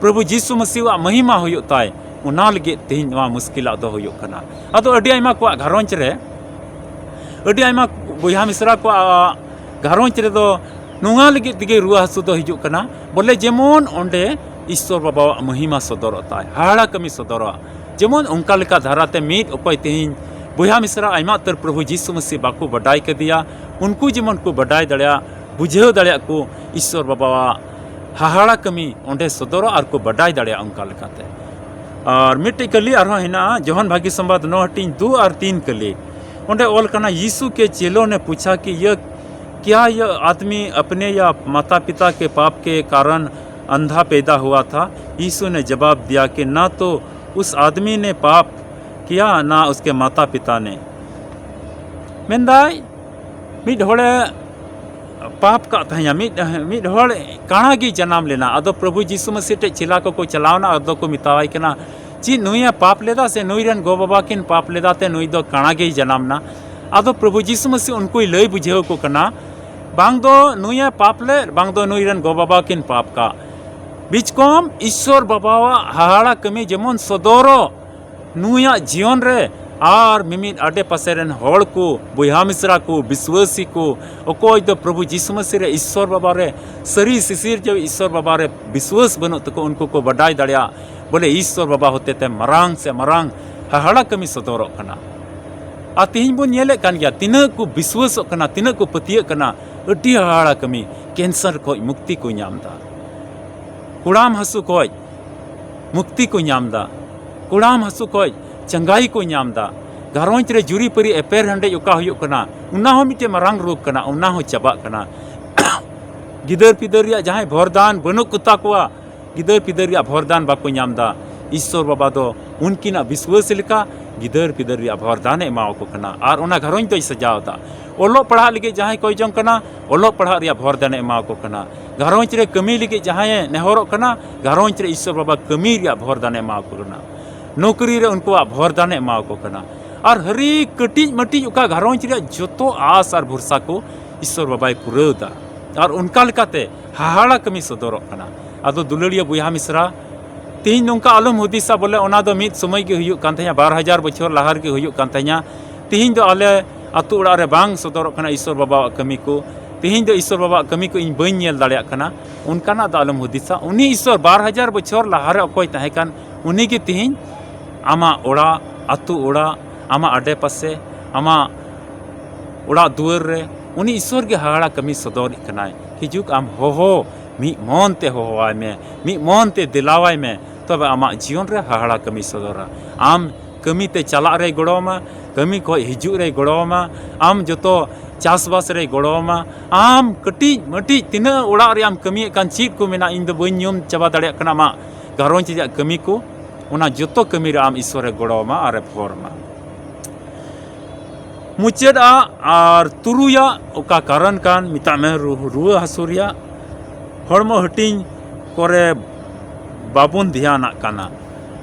ᱯᱨᱚᱵᱷᱩ ᱡᱤᱥᱩ ᱢᱟᱹᱥᱤᱦᱟᱜ ᱢᱚᱦᱤᱢᱟ ᱦᱩᱭᱩᱜ ᱛᱟᱭ, ᱚᱱᱟ ᱞᱟᱹᱜᱤᱫ ᱛᱮᱦᱮᱧ ᱱᱚᱣᱟ ᱢᱩᱥᱠᱤᱞᱟᱜ ᱫᱚ ᱦᱩᱭᱩᱜ ᱠᱟᱱᱟ᱾ ᱟᱫᱚ ᱟᱹᱰᱤ ᱟᱭᱢᱟ ᱠᱚᱣᱟᱜ ᱜᱷᱟᱨᱚᱸᱡᱽ ᱨᱮ, ᱟᱹᱰᱤ ᱟᱭᱢᱟ ᱵᱚᱭᱦᱟ ᱢᱤᱥᱨᱟ ᱠᱚᱣᱟᱜ ᱜᱷᱟᱨᱚᱸᱡᱽ ᱨᱮᱫᱚ ᱱᱚᱣᱟ ᱞᱟᱹᱜᱤᱫ ᱛᱮᱜᱮ ᱨᱩᱣᱟᱹ ᱦᱟᱹᱥᱩ ᱫᱚ ᱦᱤᱡᱩᱜ ᱠᱟᱱᱟ, ᱵᱚᱞᱮ ᱡᱮᱢᱚᱱ ᱚᱸᱰᱮ ᱤᱥᱥᱚᱨ ᱵᱟᱵᱟᱣᱟᱜ ᱢᱚᱦᱤᱢᱟ ᱥᱚᱫᱚᱨᱚᱜ ᱛᱟᱭ, ᱦᱟᱦᱟᱲᱟ ᱠᱟᱹᱢᱤ ᱥᱚᱫᱚᱨᱚᱜᱼᱟ᱾ ᱡᱮᱢᱚᱱ ᱚᱱᱠᱟ ᱞᱮᱠᱟ ᱫᱷᱟᱨᱟᱛᱮ ᱢᱤᱫ ᱚᱠᱚᱭ ᱛᱮᱦᱮᱧ ᱵᱚᱭᱦᱟ ᱢᱤᱥᱨᱟ ᱟᱭᱢᱟ ᱩᱛᱟᱹᱨ ᱯᱨᱚᱵᱷᱩ ᱡᱤᱥᱩ ᱢᱟᱹᱥᱤ ᱵᱟᱠᱚ ᱵᱟᱰᱟᱭ ᱠᱮᱫᱮᱭᱟ, ᱩᱱᱠᱩ ᱡᱮᱢᱚᱱ ᱠᱚ ᱵᱟᱰᱟᱭ ᱫᱟᱲᱮᱭᱟᱜ, ᱵᱩᱡᱷᱟᱹᱣ ᱫᱟᱲᱮᱭᱟᱜ ᱠᱚ ᱤᱥᱥᱚᱨ ᱵᱟᱵᱟᱣᱟᱜ ᱦᱟᱦᱟᱲᱟ ᱠᱟᱹᱢᱤ ᱚᱸᱰᱮ ᱥᱚᱫᱚᱨᱚᱜ ᱟᱨ ᱠᱚ ᱵᱟᱰᱟᱭ ᱫᱟᱲᱮᱭᱟᱜᱼᱟ ᱚᱱᱠᱟ ᱞᱮᱠᱟᱛᱮ᱾ ᱟᱨ ᱢᱤᱫᱴᱮᱡ ᱠᱟᱹᱞᱤ ᱟᱨᱦᱚᱸ ᱦᱮᱱᱟᱜᱼᱟ, ᱡᱚᱦᱚᱱ ᱵᱷᱟᱹᱜᱤ ᱥᱚᱢᱵᱟᱫ ᱱᱚ ᱦᱟᱹᱴᱤᱧ ᱫᱩ ᱟᱨ ᱛᱤᱱ ᱠᱟᱹᱞᱤ᱾ ᱚᱸᱰᱮ ᱚᱞ ᱠᱟᱱᱟ, यीशु के चेलों ने पूछा कि यह, क्या यह आदमी अपने या माता पिता के पाप के कारण अंधा पैदा हुआ था? यीशु ने जवाब दिया कि ना तो उस आदमी ने पाप किया, ना उसके माता पिता ने। ᱢᱮᱱᱫᱟᱭ, ᱢᱤᱫ ᱦᱚᱲᱮ ᱯᱟᱯ ᱠᱟᱜ ᱛᱟᱦᱮᱸᱭᱟ, ᱢᱤᱫ, ᱢᱤᱫ ᱦᱚᱲ ᱠᱟᱬᱟ ᱜᱮ ᱡᱟᱱᱟᱢ ᱞᱮᱱᱟ᱾ ᱟᱫᱚ ᱯᱨᱚᱵᱷᱩ ᱡᱤᱥᱩ ᱢᱟᱹᱥᱤ ᱴᱷᱮᱡ ᱪᱮᱞᱟ ᱠᱚᱠᱚ ᱪᱟᱞᱟᱣᱱᱟ, ᱟᱫᱚ ᱠᱚ ᱢᱮᱛᱟᱣᱟᱭ ᱠᱟᱱᱟ, "ᱪᱮᱫ ᱱᱩᱭᱮ ᱯᱟᱯ ᱞᱮᱫᱟ ᱥᱮ ᱱᱩᱭ ᱨᱮᱱ ᱜᱚ ᱵᱟᱵᱟ ᱠᱤᱱ ᱯᱟᱯ ᱞᱮᱫᱟ ᱛᱮ ᱱᱩᱭ ᱫᱚ ᱠᱟᱬᱟ ᱜᱮᱭ ᱡᱟᱱᱟᱢ ᱱᱟ?" ᱟᱫᱚ ᱯᱨᱚᱵᱷᱩ ᱡᱤᱥᱩ ᱢᱟᱹᱥᱤ ᱩᱱᱠᱩᱭ ᱞᱟᱹᱭ ᱵᱩᱡᱷᱟᱹᱣ ᱠᱚ ᱠᱟᱱᱟ, ᱵᱟᱝ ᱫᱚ ᱱᱩᱭᱮ ᱯᱟᱯ ᱞᱮᱫ, ᱵᱟᱝ ᱫᱚ ᱱᱩᱭ ᱨᱮᱱ ᱜᱚ ᱵᱟᱵᱟ ᱠᱤᱱ ᱯᱟᱯ ᱠᱟᱜ᱾ ᱵᱤᱪᱠᱚᱢ ᱤᱥᱥᱚᱨ ᱵᱟᱵᱟᱣᱟᱜ ᱦᱟᱦᱟᱲᱟ ᱠᱟᱹᱢᱤ ᱡᱮᱢᱚᱱ ᱥᱚᱫᱚᱨᱚᱜ, ᱱᱩᱭᱟᱜ ᱡᱤᱭᱚᱱ ᱨᱮ ᱟᱨ ᱢᱤᱢᱤᱫ ᱟᱰᱮ ᱯᱟᱥᱮ ᱨᱮᱱ ᱦᱚᱲ ᱠᱚ, ᱵᱚᱭᱦᱟ ᱢᱤᱥᱨᱟ ᱠᱚ, ᱵᱤᱥᱣᱟᱹᱥᱤ ᱠᱚ, ᱚᱠᱚᱭ ᱫᱚ ᱯᱨᱚᱵᱷᱩ ᱡᱤᱥᱩ ᱢᱟᱹᱥᱤ ᱨᱮ, ᱤᱥᱥᱚᱨ ᱵᱟᱵᱟ ᱨᱮ, ᱥᱟᱹᱨᱤ ᱥᱤᱥᱤᱨᱡᱟᱹᱣ ᱤᱥᱥᱚᱨ ᱵᱟᱵᱟ ᱨᱮ ᱵᱤᱥᱣᱟᱹᱥ ᱵᱟᱹᱱᱩᱜ ᱛᱟᱠᱚ, ᱩᱱᱠᱩ ᱠᱚ ᱵᱟᱰᱟᱭ ᱫᱟᱲᱮᱭᱟᱜ ᱵᱚᱞᱮ ᱤᱥᱥᱚᱨ ᱵᱟᱵᱟ ᱦᱚᱛᱮᱛᱮ ᱢᱟᱨᱟᱝ ᱥᱮ ᱢᱟᱨᱟᱝ ᱦᱟᱦᱟᱲᱟ ᱠᱟᱹᱢᱤ ᱥᱚᱫᱚᱨᱚᱜ ᱠᱟᱱᱟ᱾ ᱟᱨ ᱛᱤᱦᱤᱧ ᱵᱚᱱ ᱧᱮᱞᱮᱫ ᱠᱟᱱ ᱜᱮᱭᱟ, ᱛᱤᱱᱟᱹᱜ ᱠᱚ ᱵᱤᱥᱣᱟᱹᱥᱚᱜ ᱠᱟᱱᱟ, ᱛᱤᱱᱟᱹᱜ ᱠᱚ ᱯᱟᱹᱛᱭᱟᱹᱜ ᱠᱟᱱᱟ, ᱟᱹᱰᱤ ᱦᱟᱦᱟᱲᱟ ᱠᱟᱹᱢᱤ, ᱠᱮᱱᱥᱟᱨ ᱠᱷᱚᱡ ᱢᱩᱠᱛᱤ ᱠᱚ ᱧᱟᱢ ᱮᱫᱟ, ᱠᱚᱲᱟᱢ ᱦᱟᱹᱥᱩ ᱠᱷᱚᱡ ᱢᱩᱠᱛᱤ ᱠᱚ ᱧᱟᱢ ᱮᱫᱟ, ᱠᱚᱲᱟᱢ ᱦᱟᱹᱥᱩ ᱠᱷᱚᱡ ᱪᱟᱸᱜᱟᱭ ᱠᱚ ᱧᱟᱢ ᱮᱫᱟ, ᱜᱷᱟᱨᱚᱸᱡᱽ ᱨᱮ ᱡᱩᱨᱤᱯᱟᱹᱨᱤ ᱮᱯᱮᱨ ᱦᱮᱸᱰᱮᱡ ᱚᱠᱟ ᱦᱩᱭᱩᱜ ᱠᱟᱱᱟ, ᱚᱱᱟ ᱦᱚᱸ ᱢᱤᱫᱴᱮᱱ ᱢᱟᱨᱟᱝ ᱨᱳᱜᱽ ᱠᱟᱱᱟ, ᱚᱱᱟ ᱦᱚᱸ ᱪᱟᱵᱟᱜ ᱠᱟᱱᱟ᱾ ᱜᱤᱫᱟᱹᱨ ᱯᱤᱫᱟᱹᱨ ᱨᱮᱭᱟᱜ ᱡᱟᱦᱟᱸᱭ ᱵᱷᱚᱨᱫᱟᱱ ᱵᱟᱹᱱᱩᱜ ᱠᱚᱛᱟ ᱠᱚᱣᱟ, ᱜᱤᱫᱟᱹᱨ ᱯᱤᱫᱟᱹᱨ ᱨᱮᱭᱟᱜ ᱵᱷᱚᱨᱫᱟᱱ ᱵᱟᱠᱚ ᱧᱟᱢ ᱮᱫᱟ, ᱤᱥᱥᱚᱨ ᱵᱟᱵᱟ ᱫᱚ ᱩᱱᱠᱤᱱᱟᱜ ᱵᱤᱥᱣᱟᱹᱥ ᱞᱮᱠᱟ ᱜᱤᱫᱟᱹᱨ ᱯᱤᱫᱟᱹᱨ ᱨᱮᱭᱟᱜ ᱵᱷᱚᱨᱫᱟᱱᱮ ᱮᱢᱟᱣᱟᱠᱚ ᱠᱟᱱᱟ ᱟᱨ ᱚᱱᱟ ᱜᱷᱟᱨᱚᱸᱡᱽ ᱫᱚᱭ ᱥᱟᱡᱟᱣ ᱮᱫᱟ᱾ ᱚᱞᱚᱜ ᱯᱟᱲᱦᱟᱜ ᱞᱟᱹᱜᱤᱫ ᱡᱟᱦᱟᱸᱭ ᱠᱚᱭ ᱡᱚᱝ ᱠᱟᱱᱟ, ᱚᱞᱚᱜ ᱯᱟᱲᱦᱟᱜ ᱨᱮᱭᱟᱜ ᱵᱷᱚᱨᱫᱟᱱᱮ ᱮᱢᱟᱣᱟᱠᱚ ᱠᱟᱱᱟ᱾ ᱜᱷᱟᱨᱚᱸᱡᱽ ᱨᱮ ᱠᱟᱹᱢᱤ ᱞᱟᱹᱜᱤᱫ ᱡᱟᱦᱟᱸᱭᱮ ᱱᱮᱦᱚᱨᱚᱜ ᱠᱟᱱᱟ, ᱜᱷᱟᱨᱚᱸᱡᱽ ᱨᱮ ᱤᱥᱥᱚᱨ ᱵᱟᱵᱟ ᱠᱟᱹᱢᱤ ᱨᱮᱭᱟᱜ ᱵᱷᱚᱨᱫᱟᱱᱮ ᱮᱢᱟᱣᱟᱠᱚ ᱠᱟᱱᱟ᱾ ᱱᱚᱠᱨᱤ ᱨᱮ ᱩᱱᱠᱩᱣᱟᱜ ᱵᱷᱚᱨᱫᱟᱱᱮ ᱮᱢᱟᱣᱟᱠᱚ ᱠᱟᱱᱟ᱾ ᱟᱨ ᱦᱟᱹᱨᱤ ᱠᱟᱹᱴᱤᱡ ᱢᱟᱹᱴᱤᱡ ᱚᱠᱟ ᱜᱷᱟᱨᱚᱸᱡᱽ ᱨᱮᱭᱟᱜ ᱡᱚᱛᱚ ᱟᱥ ᱟᱨ ᱵᱷᱚᱨᱥᱟ ᱠᱚ ᱤᱥᱥᱚᱨ ᱵᱟᱵᱟᱭ ᱯᱩᱨᱟᱹᱣ ᱮᱫᱟ᱾ ᱟᱨ ᱚᱱᱠᱟ ᱞᱮᱠᱟᱛᱮ ᱦᱟᱦᱟᱲᱟ ᱠᱟᱹᱢᱤ ᱥᱚᱫᱚᱨᱚᱜ ᱠᱟᱱᱟ᱾ ᱟᱫᱚ ᱫᱩᱞᱟᱹᱲᱤᱭᱟᱹ ᱵᱚᱭᱦᱟ ᱢᱤᱥᱨᱟ, ᱛᱤᱦᱤᱧ ᱱᱚᱝᱠᱟ ᱟᱞᱚᱢ ᱦᱩᱫᱤᱥᱟ ᱵᱚᱞᱮ ᱚᱱᱟ ᱫᱚ ᱢᱤᱫ ᱥᱚᱢᱚᱭ ᱜᱮ ᱦᱩᱭᱩᱜ ᱠᱟᱱ ᱛᱟᱦᱮᱸᱭᱟ, ᱵᱟᱨ ᱦᱟᱡᱟᱨ ᱵᱚᱪᱷᱚᱨ ᱞᱟᱦᱟ ᱨᱮᱜᱮ ᱦᱩᱭᱩᱜ ᱠᱟᱱ ᱛᱟᱦᱮᱸᱭᱟ᱾ ᱛᱤᱦᱤᱧ ᱫᱚ ᱟᱞᱮ ᱟᱛᱳ ᱚᱲᱟᱜ ᱨᱮ ᱵᱟᱝ ᱥᱚᱫᱚᱨᱚᱜ ᱠᱟᱱᱟ ᱤᱥᱥᱚᱨ ᱵᱟᱵᱟᱣᱟᱜ ᱠᱟᱹᱢᱤ ᱠᱚ, ᱛᱤᱦᱤᱧ ᱫᱚ ᱤᱥᱥᱚᱨ ᱵᱟᱵᱟᱣᱟᱜ ᱠᱟᱹᱢᱤ ᱠᱚ ᱤᱧ ᱵᱟᱹᱧ ᱧᱮᱞ ᱫᱟᱲᱮᱭᱟᱜ ᱠᱟᱱᱟ, ᱚᱱᱠᱟᱱᱟᱜ ᱫᱚ ᱟᱞᱚᱢ ᱦᱩᱫᱤᱥᱟ᱾ ᱩᱱᱤ ᱤᱥᱥᱚᱨ ᱵᱟᱨ ᱦᱟᱡᱟᱨ ᱵᱚᱪᱷᱚᱨ ᱞᱟᱦᱟ ᱨᱮ ᱚᱠᱚᱭ ᱛᱟᱦᱮᱸ ᱠᱟᱱ, ᱩᱱᱤ ᱜᱮ ᱛᱤᱦᱤᱧ ᱟᱢᱟᱜ ᱚᱲᱟᱜ, ᱟᱛᱳ ᱚᱲᱟᱜ, ᱟᱢᱟᱜ ᱟᱰᱮ ᱯᱟᱥᱮ, ᱟᱢᱟᱜ ᱚᱲᱟᱜ ᱫᱩᱣᱟᱹᱨ ᱨᱮ ᱩᱱᱤ ᱤᱥᱥᱚᱨ ᱜᱮ ᱦᱟᱦᱟᱲᱟ ᱠᱟᱹᱢᱤ ᱥᱚᱫᱚᱨᱮᱫ ᱠᱟᱱᱟᱭ᱾ ᱦᱤᱡᱩᱜ ᱟᱢ ᱦᱚᱦᱚ, ᱢᱤᱫ ᱢᱚᱱ ᱛᱮ ᱦᱚᱦᱚᱣᱟᱭ ᱢᱮ, ᱢᱤᱫ ᱢᱚᱱ ᱛᱮ ᱫᱮᱞᱟᱣᱟᱭ ᱢᱮ, ᱛᱚᱵᱮ ᱟᱢᱟᱜ ᱡᱤᱭᱚᱱ ᱨᱮ ᱦᱟᱦᱟᱲᱟ ᱠᱟᱹᱢᱤ ᱥᱚᱫᱚᱨᱟ᱾ ᱟᱢ ᱠᱟᱹᱢᱤ ᱛᱮ ᱪᱟᱞᱟᱜ ᱨᱮᱭ ᱜᱚᱲᱚ ᱟᱢᱟ, ᱠᱟᱹᱢᱤ ᱠᱷᱚᱡ ᱦᱤᱡᱩᱜ ᱨᱮᱭ ᱜᱚᱲᱚ ᱟᱢᱟ, ᱟᱢ ᱡᱚᱛᱚ ᱪᱟᱥᱵᱟᱥ ᱨᱮᱭ ᱜᱚᱲᱚ ᱟᱢᱟ, ᱟᱢ ᱠᱟᱹᱴᱤᱡ ᱢᱟᱹᱴᱤᱡ ᱛᱤᱱᱟᱹᱜ ᱚᱲᱟᱜ ᱨᱮ ᱟᱢ ᱠᱟᱹᱢᱤᱭᱮᱫ ᱠᱟᱱ ᱪᱮᱫ ᱠᱚ ᱢᱮᱱᱟᱜ, ᱤᱧ ᱫᱚ ᱵᱟᱹᱧ ᱧᱩᱢ ᱪᱟᱵᱟ ᱫᱟᱲᱮᱭᱟᱜ ᱠᱟᱱᱟ ᱟᱢᱟᱜ ᱜᱷᱟᱨᱚᱸᱡᱽ ᱨᱮᱭᱟᱜ ᱠᱟᱹᱢᱤ ᱠᱚ, ᱚᱱᱟ ᱡᱚᱛᱚ ᱠᱟᱹᱢᱤ ᱨᱮ ᱟᱢ ᱤᱥᱥᱚᱨᱮ ᱜᱚᱲᱚ ᱟᱢᱟ ᱟᱨᱮ ᱵᱷᱚᱨ ᱟᱢᱟ᱾ ᱢᱩᱪᱟᱹᱫᱟᱜ ᱟᱨ ᱛᱩᱨᱩᱭᱟᱜ ᱚᱠᱟ ᱠᱟᱨᱚᱱ ᱠᱟᱱ, ᱢᱮᱛᱟᱜ ᱢᱮ, ᱨᱩ-, ᱨᱩᱣᱟᱹ ᱦᱟᱹᱥᱩ ᱨᱮᱭᱟᱜ, ᱦᱚᱲᱢᱚ ᱦᱟᱹᱴᱤᱧ ᱠᱚᱨᱮ ᱵᱟᱵᱚᱱ ᱫᱷᱮᱭᱟᱱᱟᱜ ᱠᱟᱱᱟ᱾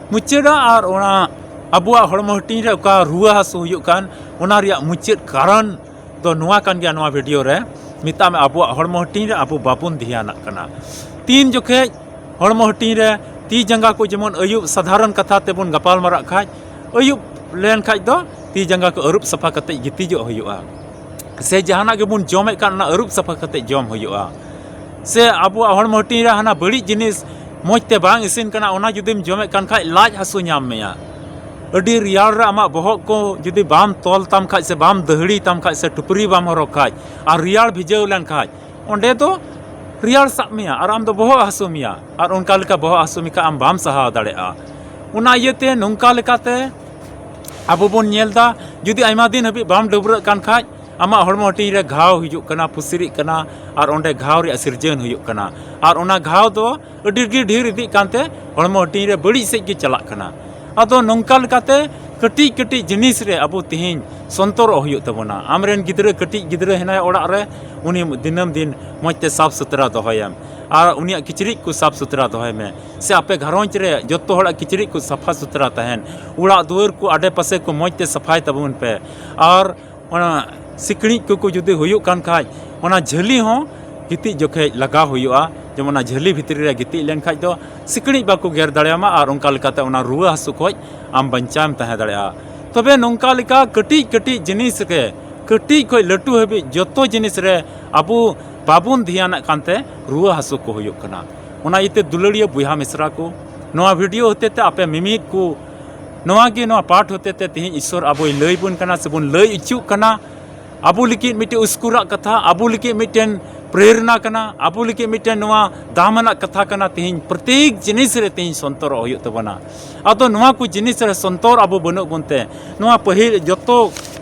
ᱢᱩᱪᱟᱹᱫᱟᱜ ᱟᱨ ᱚᱱᱟ ᱟᱵᱚᱣᱟᱜ ᱦᱚᱲᱢᱚ ᱦᱟᱹᱴᱤᱧ ᱨᱮ ᱚᱠᱟ ᱨᱩᱣᱟᱹ ᱦᱟᱹᱥᱩ ᱦᱩᱭᱩᱜ ᱠᱟᱱ, ᱚᱱᱟ ᱨᱮᱭᱟᱜ ᱢᱩᱪᱟᱹᱫ ᱠᱟᱨᱚᱱ ᱫᱚ ᱱᱚᱣᱟ ᱠᱟᱱ ᱜᱮᱭᱟ᱾ ᱱᱚᱣᱟ ᱵᱷᱤᱰᱤᱭᱳ ᱨᱮ ᱢᱮᱛᱟᱜ ᱢᱮ, ᱟᱵᱚᱣᱟᱜ ᱦᱚᱲᱢᱚ ᱦᱟᱹᱴᱤᱧ ᱨᱮ ᱟᱵᱚ ᱵᱟᱵᱚᱱ ᱫᱷᱮᱭᱟᱱᱟᱜ ᱠᱟᱱᱟ᱾ ᱛᱤᱱ ᱡᱚᱠᱷᱮᱡ ᱦᱚᱲᱢᱚ ᱦᱟᱹᱴᱤᱧ ᱨᱮ ᱛᱤ ᱡᱟᱸᱜᱟ ᱠᱚ, ᱡᱮᱢᱚᱱ ᱟᱹᱭᱩᱵ ᱥᱟᱫᱷᱟᱨᱚᱱ ᱠᱟᱛᱷᱟ ᱛᱮᱵᱚᱱ ᱜᱟᱯᱟᱞ ᱢᱟᱨᱟᱜ ᱠᱷᱟᱡ, ᱟᱹᱭᱩᱵ ᱞᱮᱱ ᱠᱷᱟᱡ ᱫᱚ ᱛᱤ ᱡᱟᱸᱜᱟ ᱠᱚ ᱟᱹᱨᱩᱵ ᱥᱟᱯᱷᱟ ᱠᱟᱛᱮ ᱜᱤᱛᱤᱡᱚᱜ ᱦᱩᱭᱩᱜᱼᱟ, ᱥᱮ ᱡᱟᱦᱟᱱᱟᱜ ᱜᱮᱵᱚᱱ ᱡᱚᱢᱮᱫ ᱠᱟᱱ, ᱚᱱᱟ ᱟᱹᱨᱩᱵ ᱥᱟᱯᱷᱟ ᱠᱟᱛᱮ ᱡᱚᱢ ᱦᱩᱭᱩᱜᱼᱟ᱾ ᱥᱮ ᱟᱵᱚᱣᱟᱜ ᱦᱚᱲᱢᱚ ᱦᱟᱹᱴᱤᱧ ᱨᱮ ᱦᱟᱱᱟ ᱵᱟᱹᱲᱤᱡ ᱡᱤᱱᱤᱥ ᱢᱚᱡᱽ ᱛᱮ ᱵᱟᱝ ᱤᱥᱤᱱ ᱠᱟᱱᱟ, ᱚᱱᱟ ᱡᱩᱫᱤᱢ ᱡᱚᱢᱮᱫ ᱠᱟᱱ ᱠᱷᱟᱡ, ᱞᱟᱡ ᱦᱟᱹᱥᱩ ᱧᱟᱢ ᱢᱮᱭᱟ᱾ ᱟᱹᱰᱤ ᱨᱮᱭᱟᱲ ᱨᱮ ᱟᱢᱟᱜ ᱵᱚᱦᱚᱜ ᱠᱚ ᱡᱩᱫᱤ ᱵᱟᱢ ᱛᱚᱞ ᱛᱟᱢ ᱠᱷᱟᱡ, ᱥᱮ ᱵᱟᱢ ᱫᱟᱹᱦᱲᱤ ᱛᱟᱢ ᱠᱷᱟᱡ, ᱥᱮ ᱴᱩᱯᱨᱤ ᱵᱟᱢ ᱦᱚᱨᱚᱜ ᱠᱷᱟᱡ, ᱟᱨ ᱨᱮᱭᱟᱲ ᱵᱷᱤᱡᱟᱹᱣ ᱞᱮᱱ ᱠᱷᱟᱡ, ᱚᱸᱰᱮ ᱫᱚ ᱨᱮᱭᱟᱲ ᱥᱟᱵ ᱢᱮᱭᱟ ᱟᱨ ᱟᱢ ᱫᱚ ᱵᱚᱦᱚᱜ ᱦᱟᱹᱥᱩ ᱢᱮᱭᱟ, ᱟᱨ ᱚᱱᱠᱟ ᱞᱮᱠᱟ ᱵᱚᱦᱚᱜ ᱦᱟᱹᱥᱩ ᱢᱮᱠᱷᱟᱱ ᱟᱢ ᱵᱟᱢ ᱥᱟᱦᱟᱣ ᱫᱟᱲᱮᱭᱟᱜᱼᱟ᱾ ᱚᱱᱟ ᱤᱭᱟᱹᱛᱮ ᱱᱚᱝᱠᱟ ᱞᱮᱠᱟᱛᱮ ᱟᱵᱚ ᱵᱚᱱ ᱧᱮᱞ ᱮᱫᱟ, ᱡᱩᱫᱤ ᱟᱭᱢᱟ ᱫᱤᱱ ᱦᱟᱹᱵᱤᱡ ᱵᱟᱢ ᱰᱟᱹᱵᱽᱨᱟᱹᱜ ᱠᱟᱱ ᱠᱷᱟᱡ, ᱟᱢᱟᱜ ᱦᱚᱲᱢᱚ ᱦᱟᱹᱴᱤᱧ ᱨᱮ ᱜᱷᱟᱣ ᱦᱤᱡᱩᱜ ᱠᱟᱱᱟ, ᱯᱩᱥᱨᱤᱜ ᱠᱟᱱᱟ, ᱟᱨ ᱚᱸᱰᱮ ᱜᱷᱟᱣ ᱨᱮᱭᱟᱜ ᱥᱤᱨᱡᱟᱹᱱ ᱦᱩᱭᱩᱜ ᱠᱟᱱᱟ, ᱟᱨ ᱚᱱᱟ ᱜᱷᱟᱣ ᱫᱚ ᱟᱹᱰᱤ ᱜᱮ ᱰᱷᱮᱨ ᱤᱫᱤᱜ ᱠᱟᱱᱛᱮ ᱦᱚᱲᱢᱚ ᱦᱟᱹᱴᱤᱧ ᱨᱮ ᱵᱟᱹᱲᱤᱡ ᱥᱮᱫ ᱜᱮ ᱪᱟᱞᱟᱜ ᱠᱟᱱᱟ᱾ ᱟᱫᱚ ᱱᱚᱝᱠᱟ ᱞᱮᱠᱟᱛᱮ ᱠᱟᱹᱴᱤᱡ ᱠᱟᱹᱴᱤᱡ ᱡᱤᱱᱤᱥ ᱨᱮ ᱟᱵᱚ ᱛᱮᱦᱮᱧ ᱥᱚᱱᱛᱚᱨᱚᱜ ᱦᱩᱭᱩᱜ ᱛᱟᱵᱚᱱᱟ᱾ ᱟᱢᱨᱮᱱ ᱜᱤᱫᱽᱨᱟᱹ, ᱠᱟᱹᱴᱤᱡ ᱜᱤᱫᱽᱨᱟᱹ ᱦᱮᱱᱟᱭᱟ ᱚᱲᱟᱜ ᱨᱮ, ᱩᱱᱤ ᱫᱤᱱᱟᱹᱢ ᱫᱤᱱ ᱢᱚᱡᱽ ᱛᱮ ᱥᱟᱯᱷ ᱥᱩᱛᱨᱟ ᱫᱚᱦᱚᱭᱮᱢ, ᱟᱨ ᱩᱱᱤᱭᱟᱜ ᱠᱤᱪᱨᱤᱡ ᱠᱚ ᱥᱟᱯᱷ ᱥᱩᱛᱨᱟ ᱫᱚᱦᱚᱭ ᱢᱮ, ᱥᱮ ᱟᱯᱮ ᱜᱷᱟᱨᱚᱸᱡᱽ ᱨᱮ ᱡᱚᱛᱚ ᱦᱚᱲᱟᱜ ᱠᱤᱪᱨᱤᱡ ᱠᱚ ᱥᱟᱯᱷᱟ ᱥᱩᱛᱨᱟ ᱛᱟᱦᱮᱱ, ᱚᱲᱟᱜ ᱫᱩᱣᱟᱹᱨ ᱠᱚ ᱟᱰᱮ ᱯᱟᱥᱮ ᱠᱚ ᱢᱚᱡᱽ ᱛᱮ ᱥᱟᱯᱷᱟᱭ ᱛᱟᱵᱚᱱ ᱯᱮ, ᱟᱨ ᱚᱱᱟ ᱥᱤᱠᱲᱤᱡ ᱠᱚᱠᱚ ᱡᱩᱫᱤ ᱦᱩᱭᱩᱜ ᱠᱟᱱ ᱠᱷᱟᱡ, ᱚᱱᱟ ᱡᱷᱟᱹᱞᱤ ᱦᱚᱸ ᱜᱤᱛᱤᱡ ᱡᱚᱠᱷᱮᱡ ᱞᱟᱜᱟᱣ ᱦᱩᱭᱩᱜᱼᱟ, ᱡᱮᱢᱚᱱ ᱚᱱᱟ ᱡᱷᱟᱹᱞᱤ ᱵᱷᱤᱛᱨᱤ ᱨᱮ ᱜᱤᱛᱤᱡ ᱞᱮᱱ ᱠᱷᱟᱡ ᱫᱚ ᱥᱤᱠᱲᱤᱡ ᱵᱟᱠᱚ ᱜᱮᱨ ᱫᱟᱲᱮᱭᱟᱢᱟ, ᱟᱨ ᱚᱱᱠᱟ ᱞᱮᱠᱟᱛᱮ ᱚᱱᱟ ᱨᱩᱣᱟᱹ ᱦᱟᱹᱥᱩ ᱠᱷᱚᱡ ᱟᱢ ᱵᱟᱧᱪᱟᱣᱮᱢ ᱛᱟᱦᱮᱸ ᱫᱟᱲᱮᱭᱟᱜᱼᱟ᱾ ᱛᱚᱵᱮ ᱱᱚᱝᱠᱟ ᱞᱮᱠᱟ ᱠᱟᱹᱴᱤᱡ ᱠᱟᱹᱴᱤᱡ ᱡᱤᱱᱤᱥ ᱨᱮ, ᱠᱟᱹᱴᱤᱡ ᱠᱷᱚᱡ ᱞᱟᱹᱴᱩ ᱦᱟᱹᱵᱤᱡ ᱡᱚᱛᱚ ᱡᱤᱱᱤᱥ ᱨᱮ ᱟᱵᱚ ᱵᱟᱵᱚᱱ ᱫᱷᱮᱭᱟᱱᱟᱜ ᱠᱟᱱᱛᱮ ᱨᱩᱣᱟᱹ ᱦᱟᱹᱥᱩ ᱠᱚ ᱦᱩᱭᱩᱜ ᱠᱟᱱᱟ᱾ ᱚᱱᱟ ᱤᱭᱟᱹᱛᱮ ᱫᱩᱞᱟᱹᱲᱤᱭᱟᱹ ᱵᱚᱭᱦᱟ ᱢᱤᱥᱨᱟ ᱠᱚ, ᱱᱚᱣᱟ ᱵᱷᱤᱰᱤᱭᱳ ᱦᱚᱛᱮ ᱛᱮ ᱟᱯᱮ ᱢᱤᱢᱤᱫ ᱠᱚ, ᱱᱚᱣᱟ ᱜᱮ, ᱱᱚᱣᱟ ᱯᱟᱴ ᱦᱚᱛᱮ ᱛᱮ ᱛᱮᱦᱮᱧ ᱤᱥᱥᱚᱨ ᱟᱵᱚᱭ ᱞᱟᱹᱭ ᱵᱚᱱ ᱠᱟᱱᱟ, ᱥᱮᱵᱚᱱ ᱞᱟᱹᱭ ᱚᱪᱚᱜ ᱠᱟᱱᱟ᱾ ᱟᱵᱚ ᱞᱟᱹᱜᱤᱫ ᱢᱤᱫᱴᱮᱱ ᱩᱥᱠᱩᱨᱟᱜ ᱠᱟᱛᱷᱟ, ᱟᱵᱚ ᱞᱟᱹᱜᱤᱫ ᱢᱤᱫᱴᱮᱱ ᱯᱨᱮᱨᱱᱟ ᱠᱟᱱᱟ, ᱟᱵᱚ ᱞᱟᱹᱜᱤᱫ ᱢᱤᱫᱴᱮᱱ ᱱᱚᱣᱟ ᱫᱟᱢᱟᱱᱟᱜ ᱠᱟᱛᱷᱟ ᱠᱟᱱᱟ᱾ ᱛᱮᱦᱮᱧ ᱯᱨᱚᱛᱮᱠ ᱡᱤᱱᱤᱥ ᱨᱮ ᱛᱮᱦᱮᱧ ᱥᱚᱱᱛᱚᱨᱚᱜ ᱦᱩᱭᱩᱜ ᱛᱟᱵᱚᱱᱟ᱾ ᱟᱫᱚ ᱱᱚᱣᱟ ᱠᱚ ᱡᱤᱱᱤᱥ ᱨᱮ ᱥᱚᱱᱛᱚᱨ ᱟᱵᱚ ᱵᱟᱹᱱᱩᱜ ᱵᱚᱱ ᱛᱮ, ᱱᱚᱣᱟ ᱯᱟᱹᱦᱤᱞ ᱡᱚᱛᱚ,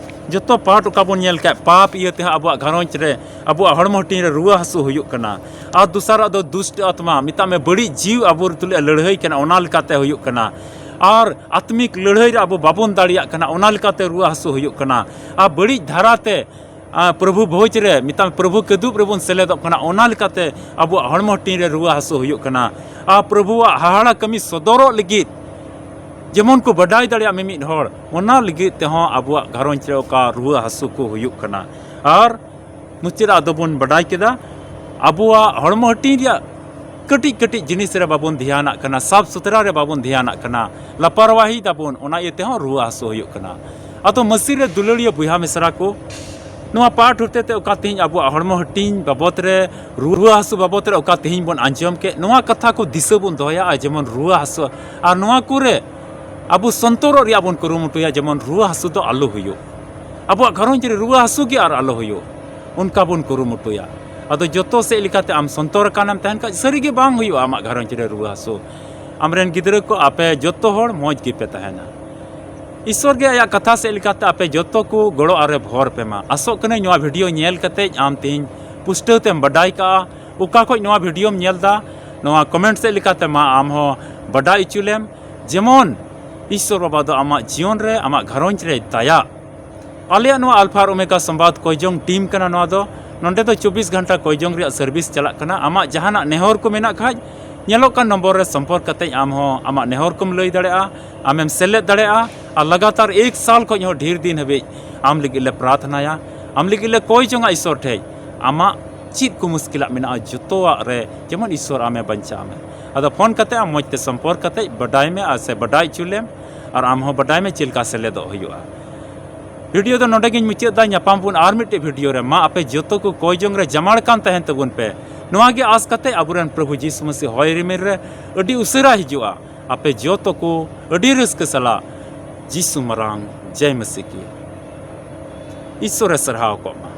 ᱡᱚᱛᱚ ᱯᱟᱴ ᱚᱠᱟ ᱵᱚᱱ ᱧᱮᱞ ᱠᱮᱫ, ᱯᱟᱯ ᱤᱭᱟᱹ ᱛᱮᱦᱟᱸᱜ ᱟᱵᱚᱣᱟᱜ ᱜᱷᱟᱨᱚᱸᱡᱽ ᱨᱮ, ᱟᱵᱚᱣᱟᱜ ᱦᱚᱲᱢᱚ ᱦᱟᱹᱴᱤᱧ ᱨᱮ ᱨᱩᱣᱟᱹ ᱦᱟᱹᱥᱩ ᱦᱩᱭᱩᱜ ᱠᱟᱱᱟ᱾ ᱟᱨ ᱫᱚᱥᱟᱨᱟᱜ ᱫᱚ ᱫᱩᱥᱴ ᱟᱛᱢᱟ, ᱢᱮᱛᱟᱜ ᱢᱮ ᱵᱟᱹᱲᱤᱡ ᱡᱤᱣ ᱟᱵᱚ ᱛᱩᱞᱩᱡ ᱞᱟᱹᱲᱦᱟᱹᱭ ᱠᱟᱱᱟ, ᱚᱱᱟ ᱞᱮᱠᱟᱛᱮ ᱦᱩᱭᱩᱜ ᱠᱟᱱᱟ᱾ ᱟᱨ ᱟᱛᱢᱤᱠ ᱞᱟᱹᱲᱦᱟᱹᱭ ᱨᱮ ᱟᱵᱚ ᱵᱟᱵᱚᱱ ᱫᱟᱲᱮᱭᱟᱜ ᱠᱟᱱᱟ, ᱚᱱᱟ ᱞᱮᱠᱟᱛᱮ ᱨᱩᱣᱟᱹ ᱦᱟᱹᱥᱩ ᱦᱩᱭᱩᱜ ᱠᱟᱱᱟ᱾ ᱟᱨ ᱵᱟᱹᱲᱤᱡ ᱫᱷᱟᱨᱟᱛᱮ, ᱟᱨ ᱯᱨᱚᱵᱷᱩ ᱵᱷᱳᱡᱽ ᱨᱮ, ᱢᱮᱛᱟᱜ ᱢᱮ, ᱯᱨᱚᱵᱷᱩ ᱠᱤᱫᱩᱵ ᱨᱮᱵᱚᱱ ᱥᱮᱞᱮᱫᱚᱜ ᱠᱟᱱᱟ, ᱚᱱᱟ ᱞᱮᱠᱟᱛᱮ ᱟᱵᱚᱣᱟᱜ ᱦᱚᱲᱢᱚ ᱦᱟᱹᱴᱤᱧ ᱨᱮ ᱨᱩᱣᱟᱹ ᱦᱟᱹᱥᱩ ᱦᱩᱭᱩᱜ ᱠᱟᱱᱟ᱾ ᱟᱨ ᱯᱨᱚᱵᱷᱩᱣᱟᱜ ᱦᱟᱦᱟᱲᱟ ᱠᱟᱹᱢᱤ ᱥᱚᱫᱚᱨᱚᱜ ᱞᱟᱹᱜᱤᱫ ᱡᱮᱢᱚᱱ ᱠᱚ ᱵᱟᱰᱟᱭ ᱫᱟᱲᱮᱭᱟᱜ ᱢᱤᱢᱤᱫ ᱦᱚᱲ, ᱚᱱᱟ ᱞᱟᱹᱜᱤᱫ ᱛᱮᱦᱚᱸ ᱟᱵᱚᱣᱟᱜ ᱜᱷᱟᱨᱚᱸᱡᱽ ᱨᱮ ᱚᱠᱟ ᱨᱩᱣᱟᱹ ᱦᱟᱹᱥᱩ ᱠᱚ ᱦᱩᱭᱩᱜ ᱠᱟᱱᱟ᱾ ᱟᱨ ᱢᱩᱪᱟᱹᱫ ᱨᱮ ᱟᱫᱚ ᱵᱚᱱ ᱵᱟᱰᱟᱭ ᱠᱮᱫᱟ, ᱟᱵᱚᱣᱟᱜ ᱦᱚᱲᱢᱚ ᱦᱟᱹᱴᱤᱧ ᱨᱮᱭᱟᱜ ᱠᱟᱹᱴᱤᱡ ᱠᱟᱹᱴᱤᱡ ᱡᱤᱱᱤᱥ ᱨᱮ ᱵᱟᱵᱚᱱ ᱫᱷᱮᱭᱟᱱᱟᱜ ᱠᱟᱱᱟ, ᱥᱟᱯᱷ ᱥᱩᱛᱨᱟ ᱨᱮ ᱵᱟᱵᱚᱱ ᱫᱷᱮᱭᱟᱱᱟᱜ ᱠᱟᱱᱟ, ᱞᱟᱯᱟᱨᱣᱟᱦᱤ ᱫᱟᱵᱚᱱ, ᱚᱱᱟ ᱤᱭᱟᱹ ᱛᱮᱦᱚᱸ ᱨᱩᱣᱟᱹ ᱦᱟᱹᱥᱩ ᱦᱩᱭᱩᱜ ᱠᱟᱱᱟ᱾ ᱟᱫᱚ ᱢᱟᱹᱥᱤ ᱨᱮ ᱫᱩᱞᱟᱹᱲᱤᱭᱟᱹ ᱵᱚᱭᱦᱟ ᱢᱤᱥᱨᱟ ᱠᱚ, ᱱᱚᱣᱟ ᱯᱟᱴ ᱦᱚᱛᱮ ᱛᱮ ᱚᱠᱟ ᱛᱮᱦᱮᱧ ᱟᱵᱚᱣᱟᱜ ᱦᱚᱲᱢᱚ ᱦᱟᱹᱴᱤᱧ ᱵᱟᱵᱚᱛ ᱨᱮ, ᱨᱩᱣᱟᱹ ᱦᱟᱹᱥᱩ ᱵᱟᱵᱚᱛ ᱨᱮ ᱚᱠᱟ ᱛᱮᱦᱮᱧ ᱵᱚᱱ ᱟᱸᱡᱚᱢ ᱠᱮᱫ, ᱱᱚᱣᱟ ᱠᱟᱛᱷᱟ ᱠᱚ ᱫᱤᱥᱟᱹ ᱵᱚᱱ ᱫᱚᱦᱚᱭᱟ᱾ ᱟᱨ ᱡᱮᱢᱚᱱ ᱨᱩᱣᱟᱹ ᱦᱟᱹᱥᱩ, ᱟᱨ ᱱᱚᱣᱟ ᱠᱚᱨᱮ ᱟᱵᱚ ᱥᱚᱱᱛᱚᱨᱚᱜ ᱨᱮᱭᱟᱜ ᱵᱚᱱ ᱠᱩᱨᱩᱢᱩᱴᱩᱭᱟ, ᱡᱮᱢᱚᱱ ᱨᱩᱣᱟᱹ ᱦᱟᱹᱥᱩ ᱫᱚ ᱟᱞᱚ ᱦᱩᱭᱩᱜ, ᱟᱵᱚᱣᱟᱜ ᱜᱷᱟᱨᱚᱸᱡᱽ ᱨᱮ ᱨᱩᱣᱟᱹ ᱦᱟᱹᱥᱩ ᱜᱮ ᱟᱨ ᱟᱞᱚ ᱦᱩᱭᱩᱜ, ᱚᱱᱠᱟ ᱵᱚᱱ ᱠᱩᱨᱩᱢᱩᱴᱩᱭᱟ᱾ ᱟᱫᱚ ᱡᱚᱛᱚ ᱥᱮᱫ ᱞᱮᱠᱟᱛᱮ ᱟᱢ ᱥᱚᱱᱛᱚᱨ ᱟᱠᱟᱱᱮᱢ ᱛᱟᱦᱮᱱ ᱠᱷᱟᱡ, ᱥᱟᱹᱨᱤᱜᱮ ᱵᱟᱝ ᱦᱩᱭᱩᱜᱼᱟ ᱟᱢᱟᱜ ᱜᱷᱟᱨᱚᱸᱡᱽ ᱨᱮ ᱨᱩᱣᱟᱹ ᱦᱟᱹᱥᱩ᱾ ᱟᱢᱨᱮᱱ ᱜᱤᱫᱽᱨᱟᱹ ᱠᱚ, ᱟᱯᱮ ᱡᱚᱛᱚ ᱦᱚᱲ ᱢᱚᱡᱽ ᱜᱮᱯᱮ ᱛᱟᱦᱮᱱᱟ᱾ ᱤᱥᱥᱚᱨ ᱜᱮ ᱟᱭᱟᱜ ᱠᱟᱛᱷᱟ ᱥᱮᱫ ᱞᱮᱠᱟᱛᱮ ᱟᱯᱮ ᱡᱚᱛᱚ ᱠᱚ ᱜᱚᱲᱚ ᱟᱨᱮ ᱵᱷᱚᱨ ᱯᱮ ᱢᱟ᱾ ᱟᱥᱚᱜ ᱠᱟᱹᱱᱟᱹᱧ ᱱᱚᱣᱟ ᱵᱷᱤᱰᱤᱭᱳ ᱧᱮᱞ ᱠᱟᱛᱮ ᱟᱢ ᱛᱮᱦᱮᱧ ᱯᱩᱥᱴᱟᱹᱣ ᱛᱮᱢ ᱵᱟᱰᱟᱭ ᱠᱟᱜᱼᱟ ᱚᱠᱟ ᱠᱷᱚᱡ ᱱᱚᱣᱟ ᱵᱷᱤᱰᱤᱭᱳᱢ ᱧᱮᱞ ᱮᱫᱟ᱾ ᱱᱚᱣᱟ ᱠᱚᱢᱮᱱᱴ ᱥᱮᱫ ᱞᱮᱠᱟᱛᱮ ᱢᱟ ᱟᱢ ᱦᱚᱸ ᱵᱟᱰᱟᱭ ᱦᱚᱪᱚ ᱞᱮᱢ, ᱡᱮᱢᱚᱱ ᱤᱥᱥᱚᱨ ᱵᱟᱵᱟ ᱫᱚ ᱟᱢᱟᱜ ᱡᱤᱭᱚᱱ ᱨᱮ, ᱟᱢᱟᱜ ᱜᱷᱟᱨᱚᱸᱡᱽ ᱨᱮᱭ ᱫᱟᱭᱟ᱾ ᱟᱞᱮᱭᱟᱜ ᱱᱚᱣᱟ ᱟᱞᱯᱷᱟ ᱟᱨ ᱳᱢᱮᱜᱟ ᱥᱚᱢᱵᱟᱫ ᱠᱚᱭᱡᱚᱝ ᱴᱤᱢ ᱠᱟᱱᱟ ᱱᱚᱣᱟ ᱫᱚ᱾ ᱱᱚᱸᱰᱮ ᱫᱚ ᱪᱚᱵᱵᱤᱥ ᱜᱷᱚᱱᱴᱟ ᱠᱚᱭᱡᱚᱝ ᱨᱮᱭᱟᱜ ᱥᱟᱨᱵᱷᱤᱥ ᱪᱟᱞᱟᱜ ᱠᱟᱱᱟ᱾ ᱟᱢᱟᱜ ᱡᱟᱦᱟᱱᱟᱜ ᱱᱮᱦᱚᱨ ᱠᱚ ᱢᱮᱱᱟᱜ ᱠᱷᱟᱡ, ᱧᱮᱞᱚᱜ ᱠᱟᱱ ᱱᱚᱢᱵᱚᱨ ᱨᱮ ᱥᱚᱢᱯᱚᱨᱠ ᱠᱟᱛᱮ ᱟᱢ ᱦᱚᱸ ᱟᱢᱟᱜ ᱱᱮᱦᱚᱨ ᱠᱚᱢ ᱞᱟᱹᱭ ᱫᱟᱲᱮᱭᱟᱜᱼᱟ, ᱟᱢᱮᱢ ᱥᱮᱞᱮᱫ ᱫᱟᱲᱮᱭᱟᱜᱼᱟ᱾ ᱟᱨ ᱞᱟᱜᱟᱛᱟᱨ ᱮᱠ ᱥᱟᱞ ᱠᱷᱚᱡ ᱦᱚᱸ ᱰᱷᱮᱨ ᱫᱤᱱ ᱦᱟᱹᱵᱤᱡ ᱟᱢ ᱞᱟᱹᱜᱤᱫ ᱞᱮ ᱯᱨᱟᱨᱛᱷᱱᱟᱭᱟ, ᱟᱢ ᱞᱟᱹᱜᱤᱫ ᱞᱮ ᱠᱚᱭ ᱡᱚᱝᱟ ᱤᱥᱥᱚᱨ ᱴᱷᱮᱡ᱾ ᱟᱢᱟᱜ ᱪᱮᱫ ᱠᱚ ᱢᱩᱥᱠᱤᱞᱟᱜ ᱢᱮᱱᱟᱜᱼᱟ, ᱡᱚᱛᱚᱣᱟᱜ ᱨᱮ ᱡᱮᱢᱚᱱ ᱤᱥᱥᱚᱨ ᱟᱢᱮ ᱵᱟᱧᱪᱟᱣ ᱢᱮ᱾ ᱟᱫᱚ ᱯᱷᱳᱱ ᱠᱟᱛᱮ ᱟᱢ ᱢᱚᱡᱽ ᱛᱮ ᱥᱚᱢᱯᱚᱨᱠ ᱠᱟᱛᱮ ᱵᱟᱰᱟᱭ ᱢᱮ ᱟᱨ ᱥᱮ ᱵᱟᱰᱟᱭ ᱦᱚᱪᱚ ᱞᱮᱢ, ᱟᱨ ᱟᱢ ᱦᱚᱸ ᱵᱟᱰᱟᱭ ᱢᱮ ᱪᱮᱫ ᱞᱮᱠᱟ ᱥᱮᱞᱮᱫᱚᱜ ᱦᱩᱭᱩᱜᱼᱟ᱾ ᱵᱷᱤᱰᱤᱭᱳ ᱫᱚ ᱱᱚᱰᱮ ᱜᱤᱧ ᱢᱩᱪᱟᱹᱫ ᱫᱟ᱾ ᱧᱟᱯᱟᱢ ᱵᱚᱱ ᱟᱨ ᱢᱤᱫᱴᱮᱡ ᱵᱷᱤᱰᱤᱭᱳ ᱨᱮ᱾ ᱢᱟ ᱟᱯᱮ ᱡᱚᱛᱚ ᱠᱚ ᱠᱚᱭ ᱡᱚᱝ ᱨᱮ ᱡᱟᱢᱟᱲ ᱠᱟᱱ ᱛᱟᱦᱮᱱ ᱛᱟᱵᱚᱱ ᱯᱮ᱾ ᱱᱚᱣᱟ ᱜᱮ ᱟᱸᱥ ᱠᱟᱛᱮ ᱟᱵᱚᱨᱮᱱ ᱯᱨᱚᱵᱷᱩ ᱡᱤᱥᱩ ᱢᱟᱹᱥᱤ ᱦᱚᱭ ᱨᱤᱢᱤᱞ ᱨᱮ ᱟᱹᱰᱤ ᱩᱥᱟᱹᱨᱟ ᱦᱤᱡᱩᱜᱼᱟ᱾ ᱟᱯᱮ ᱡᱚᱛᱚ ᱠᱚ ᱟᱹᱰᱤ ᱨᱟᱹᱥᱠᱟᱹ ᱥᱟᱞᱟᱜ ᱡᱤᱥᱩ ᱢᱟᱨᱟᱝ ᱡᱟᱭ ᱢᱟᱹᱥᱤ ᱠᱤ᱾ ᱤᱥᱥᱚᱨᱮ ᱥᱟᱨᱦᱟᱣ ᱠᱚᱜ ᱢᱟ᱾